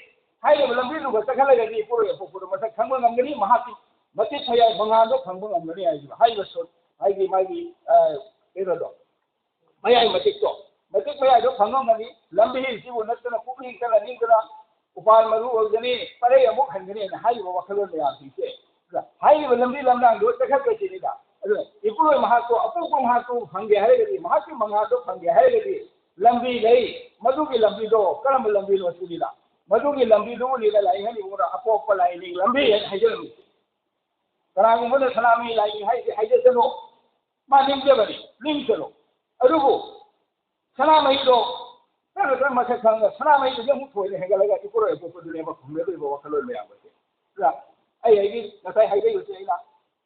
ꯍꯥꯏꯔꯤꯕ ꯂꯝꯕꯤꯗꯨꯒ ꯆꯠꯈꯠꯂꯒꯗꯤ ꯏꯄꯨꯔꯣꯏ ꯑꯄꯣꯛꯄꯗꯨ ꯃꯁꯛ ꯈꯪꯕ ꯉꯝꯒꯅꯤ, ꯃꯍꯥꯛꯀꯤ ꯃꯇꯤꯛ ꯃꯌꯥꯏ ꯃꯉꯥꯜꯗꯣ ꯈꯪꯕ ꯉꯝꯒꯅꯤ ꯍꯥꯏꯁꯤꯕ꯫ ꯍꯥꯏꯔꯤꯕ ꯁꯣ-, ꯍꯥꯏꯗꯤ ꯃꯥꯒꯤ, ꯑ, ꯀꯩꯅꯣꯗꯣ, ꯃꯌꯥꯏ ꯃꯇꯤꯛꯇꯣ, ꯃꯇꯤꯛ ꯃꯌꯥꯏꯗꯣ ꯈꯪꯉꯝꯒꯅꯤ꯫ ꯂꯝꯕꯤꯁꯤꯕꯨ ꯅꯠꯇꯅ ꯄꯨꯛꯅꯤꯡ ꯆꯪꯍꯟꯅꯤꯡꯗꯅ ꯎꯄꯥꯜ ꯃꯔꯨ ꯑꯣꯏꯒꯅꯤ, ꯄꯔꯩ ꯑꯃꯨꯛ ꯍꯟꯒꯅꯤ ꯍꯥꯏꯅ ꯍꯥꯏꯔꯤꯕ ꯋꯥꯈꯜꯂꯣꯟ ꯃꯌꯥꯝꯁꯤꯡꯁꯦ꯫ ꯑꯗꯨꯅ ꯍꯥꯏꯔꯤꯕ ꯂꯝꯕꯤ ꯂꯝꯂꯥꯡꯗꯣ ꯆꯠꯈꯠꯄꯁꯤꯅꯤꯗ꯫ ꯑꯗꯨꯅ ꯏꯄꯨꯔꯣꯏ ꯃꯍꯥꯛꯇꯣ, ꯑꯄꯣꯛꯄ ꯃꯍꯥꯛꯇꯣ ꯐꯪꯒꯦ ꯍꯥꯏꯔꯒꯗꯤ, ꯃꯍꯥꯛꯀꯤ ꯃꯉꯥꯜꯗꯣ ꯐꯪꯒꯦ ꯍꯥꯏꯔꯒꯗꯤ ꯂꯝꯕꯤ ꯂꯩ꯫ ꯃꯗꯨꯒꯤ ꯂꯝꯕꯤꯗꯣ ꯀꯔꯝꯕ ꯂꯝꯕꯤꯅꯣ ꯁꯤꯅꯤꯗ꯫ ꯃꯗꯨꯒꯤ ꯂꯝꯕꯤꯗꯨꯕꯨꯅꯤꯗ ꯂꯥꯏꯅꯤꯡ ꯍꯥꯏꯅꯤꯡꯕꯗ ꯑꯄꯣꯛꯄ ꯂꯥꯏꯅꯤꯡ ꯂꯝꯕꯤ ꯍꯥꯏꯅ ꯍꯥꯏꯖꯔꯝꯃꯤꯁꯦ꯫ ꯀꯅꯥꯒꯨꯝꯕꯅ ꯁꯅꯥꯃꯍꯤ ꯂꯥꯏꯅꯤꯡ ꯍꯥꯏꯁꯦ ꯍꯥꯏꯖꯁꯅꯨ, ꯃꯥ ꯅꯤꯡꯖꯕꯅꯤ, ꯅꯤꯡꯁꯅꯨ꯫ ꯑꯗꯨꯕꯨ ꯁꯅꯥꯃꯍꯤꯗꯣ ꯈꯔ ꯈꯔ ꯃꯁꯛ ꯈꯪꯉꯒ ꯁꯅꯥꯃꯍꯤꯗꯒꯤ ꯑꯃꯨꯛ ꯊꯣꯏꯅ ꯍꯦꯟꯒꯠꯂꯒ ꯏꯄꯨꯔꯣꯏ ꯑꯄꯣꯛꯄꯗꯨꯅꯦꯕ ꯈꯨꯝꯅꯗꯣꯏꯕ ꯋꯥꯈꯜꯂꯣꯟ ꯃꯌꯥꯝ ꯑꯁꯦ꯫ ꯑꯗꯨꯅ ꯑꯩ ꯑꯩꯒꯤ ꯉꯁꯥꯏ ꯍꯥꯏꯖꯈꯤꯕꯁꯦ ꯑꯩꯅ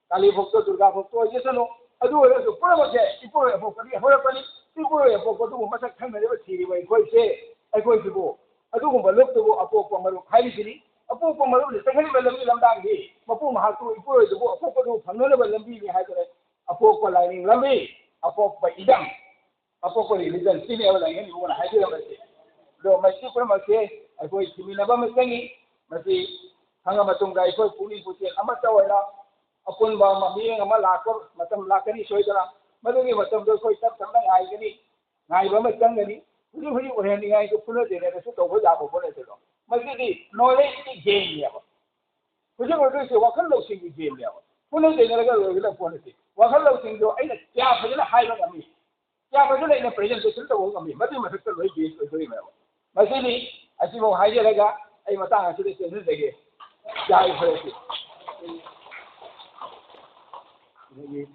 ꯀꯥꯂꯤ ꯚꯣꯛꯇ, ꯗꯨꯔꯒꯥ ꯚꯣꯛꯇ ꯑꯣꯏꯖꯁꯅꯨ, ꯑꯗꯨ ꯑꯣꯏꯔꯒꯁꯨ ꯄꯨꯝꯅꯃꯛꯁꯦ ꯏꯄꯨꯔꯣꯏ ꯑꯄꯣꯛꯄꯗꯒꯤ ꯍꯧꯔꯛꯄꯅꯤ꯫ ꯏꯄꯨꯔꯣꯏ ꯑꯄꯣꯛꯄꯗꯨꯕꯨ ꯃꯁꯛ ꯈꯪꯅꯅꯕ ꯊꯤꯔꯤꯕ ꯑꯩꯈꯣꯏꯁꯦ, ꯑꯩꯈꯣꯏꯁꯤꯕꯨ ꯑꯗꯨꯒꯨꯝꯕ ꯂꯨꯞꯇꯨꯕꯨ ꯑꯄꯣꯛꯄ ꯃꯔꯨꯞ ꯍꯥꯏꯔꯤꯁꯤꯅꯤ꯫ ꯑꯄꯣꯛꯄ ꯃꯔꯨꯞꯅ ꯆꯪꯍꯟꯕ ꯂꯝꯕꯤ ꯂꯝꯗꯥꯡꯗꯤ ꯃꯄꯨ ꯃꯍꯥꯛꯇꯨ ꯏꯄꯨꯔꯣꯏꯗꯨꯕꯨ ꯑꯄꯣꯛꯄꯗꯨ ꯐꯪꯅꯅꯕ ꯂꯝꯕꯤꯅꯤ ꯍꯥꯏꯗꯅ ꯑꯄꯣꯛꯄ ꯂꯥꯏꯅꯤꯡ ꯂꯝꯕꯤ, ꯑꯄꯣꯛꯄ ꯏꯗꯝ, ꯑꯄꯣꯛꯄ religion ꯁꯤꯅꯦꯕ ꯂꯥꯏꯅꯤꯡ ꯏꯕꯨꯡꯉꯣꯅ ꯍꯥꯏꯕꯤꯔꯝꯕꯁꯦ꯫ ꯑꯗꯣ ꯃꯁꯤ ꯄꯨꯝꯅꯃꯛꯁꯦ ꯑꯩꯈꯣꯏ ꯊꯤꯃꯤꯟꯅꯕ ꯑꯃ ꯆꯪꯉꯤ꯫ ꯃꯁꯤ ꯈꯪꯉ ꯃꯇꯨꯡꯗ ꯑꯩꯈꯣꯏ ꯄꯨꯛꯅꯤꯡ ꯄꯨꯛꯆꯦꯜ ꯑꯃꯠꯇ ꯑꯣꯏꯅ ꯑꯄꯨꯟꯕ ꯑꯃ, ꯃꯤꯠꯌꯦꯡ ꯑꯃ ꯂꯥꯛꯄ ꯃꯇꯝ ꯂꯥꯛꯀꯅꯤ ꯁꯣꯏꯗꯅ꯫ ꯃꯗꯨꯒꯤ ꯃꯇꯝꯗꯣ ꯑꯩꯈꯣꯏ ꯇꯞ ꯇꯞꯅ ꯉꯥꯏꯒꯅꯤ, ꯉꯥꯏꯕ ꯑꯃ ꯆꯪꯒꯅꯤ꯫ ꯍꯧꯖꯤꯛ ꯍꯧꯖꯤꯛ ꯑꯣꯏꯍꯟꯅꯤꯡꯉꯥꯏꯗꯨ ꯐꯨꯅꯗꯦ ꯍꯥꯏꯔꯁꯨ ꯇꯧꯕ ꯌꯥꯕ ꯄꯣꯠ ꯅꯠꯇꯦꯗꯣ꯫ ꯃꯁꯤꯗꯤ knowledge ꯒꯤ game ꯅꯦꯕ꯫ ꯍꯧꯖꯤꯛ ꯑꯣꯏꯗꯣꯏꯁꯦ ꯋꯥꯈꯜ ꯂꯧꯁꯤꯡꯒꯤ game ꯅꯦꯕ꯫ ꯐꯨꯅ ꯆꯩꯅꯔꯒ ꯂꯣꯏꯒꯗꯕ ꯄꯣꯠ ꯅꯠꯇꯦ꯫ ꯋꯥꯈꯜ ꯂꯧꯁꯤꯡꯗꯣ ꯑꯩꯅ ꯀꯌꯥ ꯐꯖꯅ ꯍꯥꯏꯕ ꯉꯝꯃꯤ, ꯀꯌꯥ ꯐꯖꯅ ꯑꯩꯅ presentation ꯇꯧꯕ ꯉꯝꯃꯤ, ꯃꯗꯨꯒꯤ ꯃꯊꯛꯇ ꯂꯣꯏ base ꯑꯣꯏꯗꯣꯔꯤꯕꯅꯦꯕ꯫ ꯃꯁꯤꯅꯤ꯫ ꯑꯁꯤꯐꯥꯎ ꯍꯥꯏꯖꯔꯒ ꯑꯩ ꯃꯇꯥꯡ ꯑꯁꯤꯗ ꯆꯦꯟꯖꯖꯒꯦ꯫ ꯌꯥꯏ, ꯐꯔꯦ꯫ ꯑꯗꯒꯤ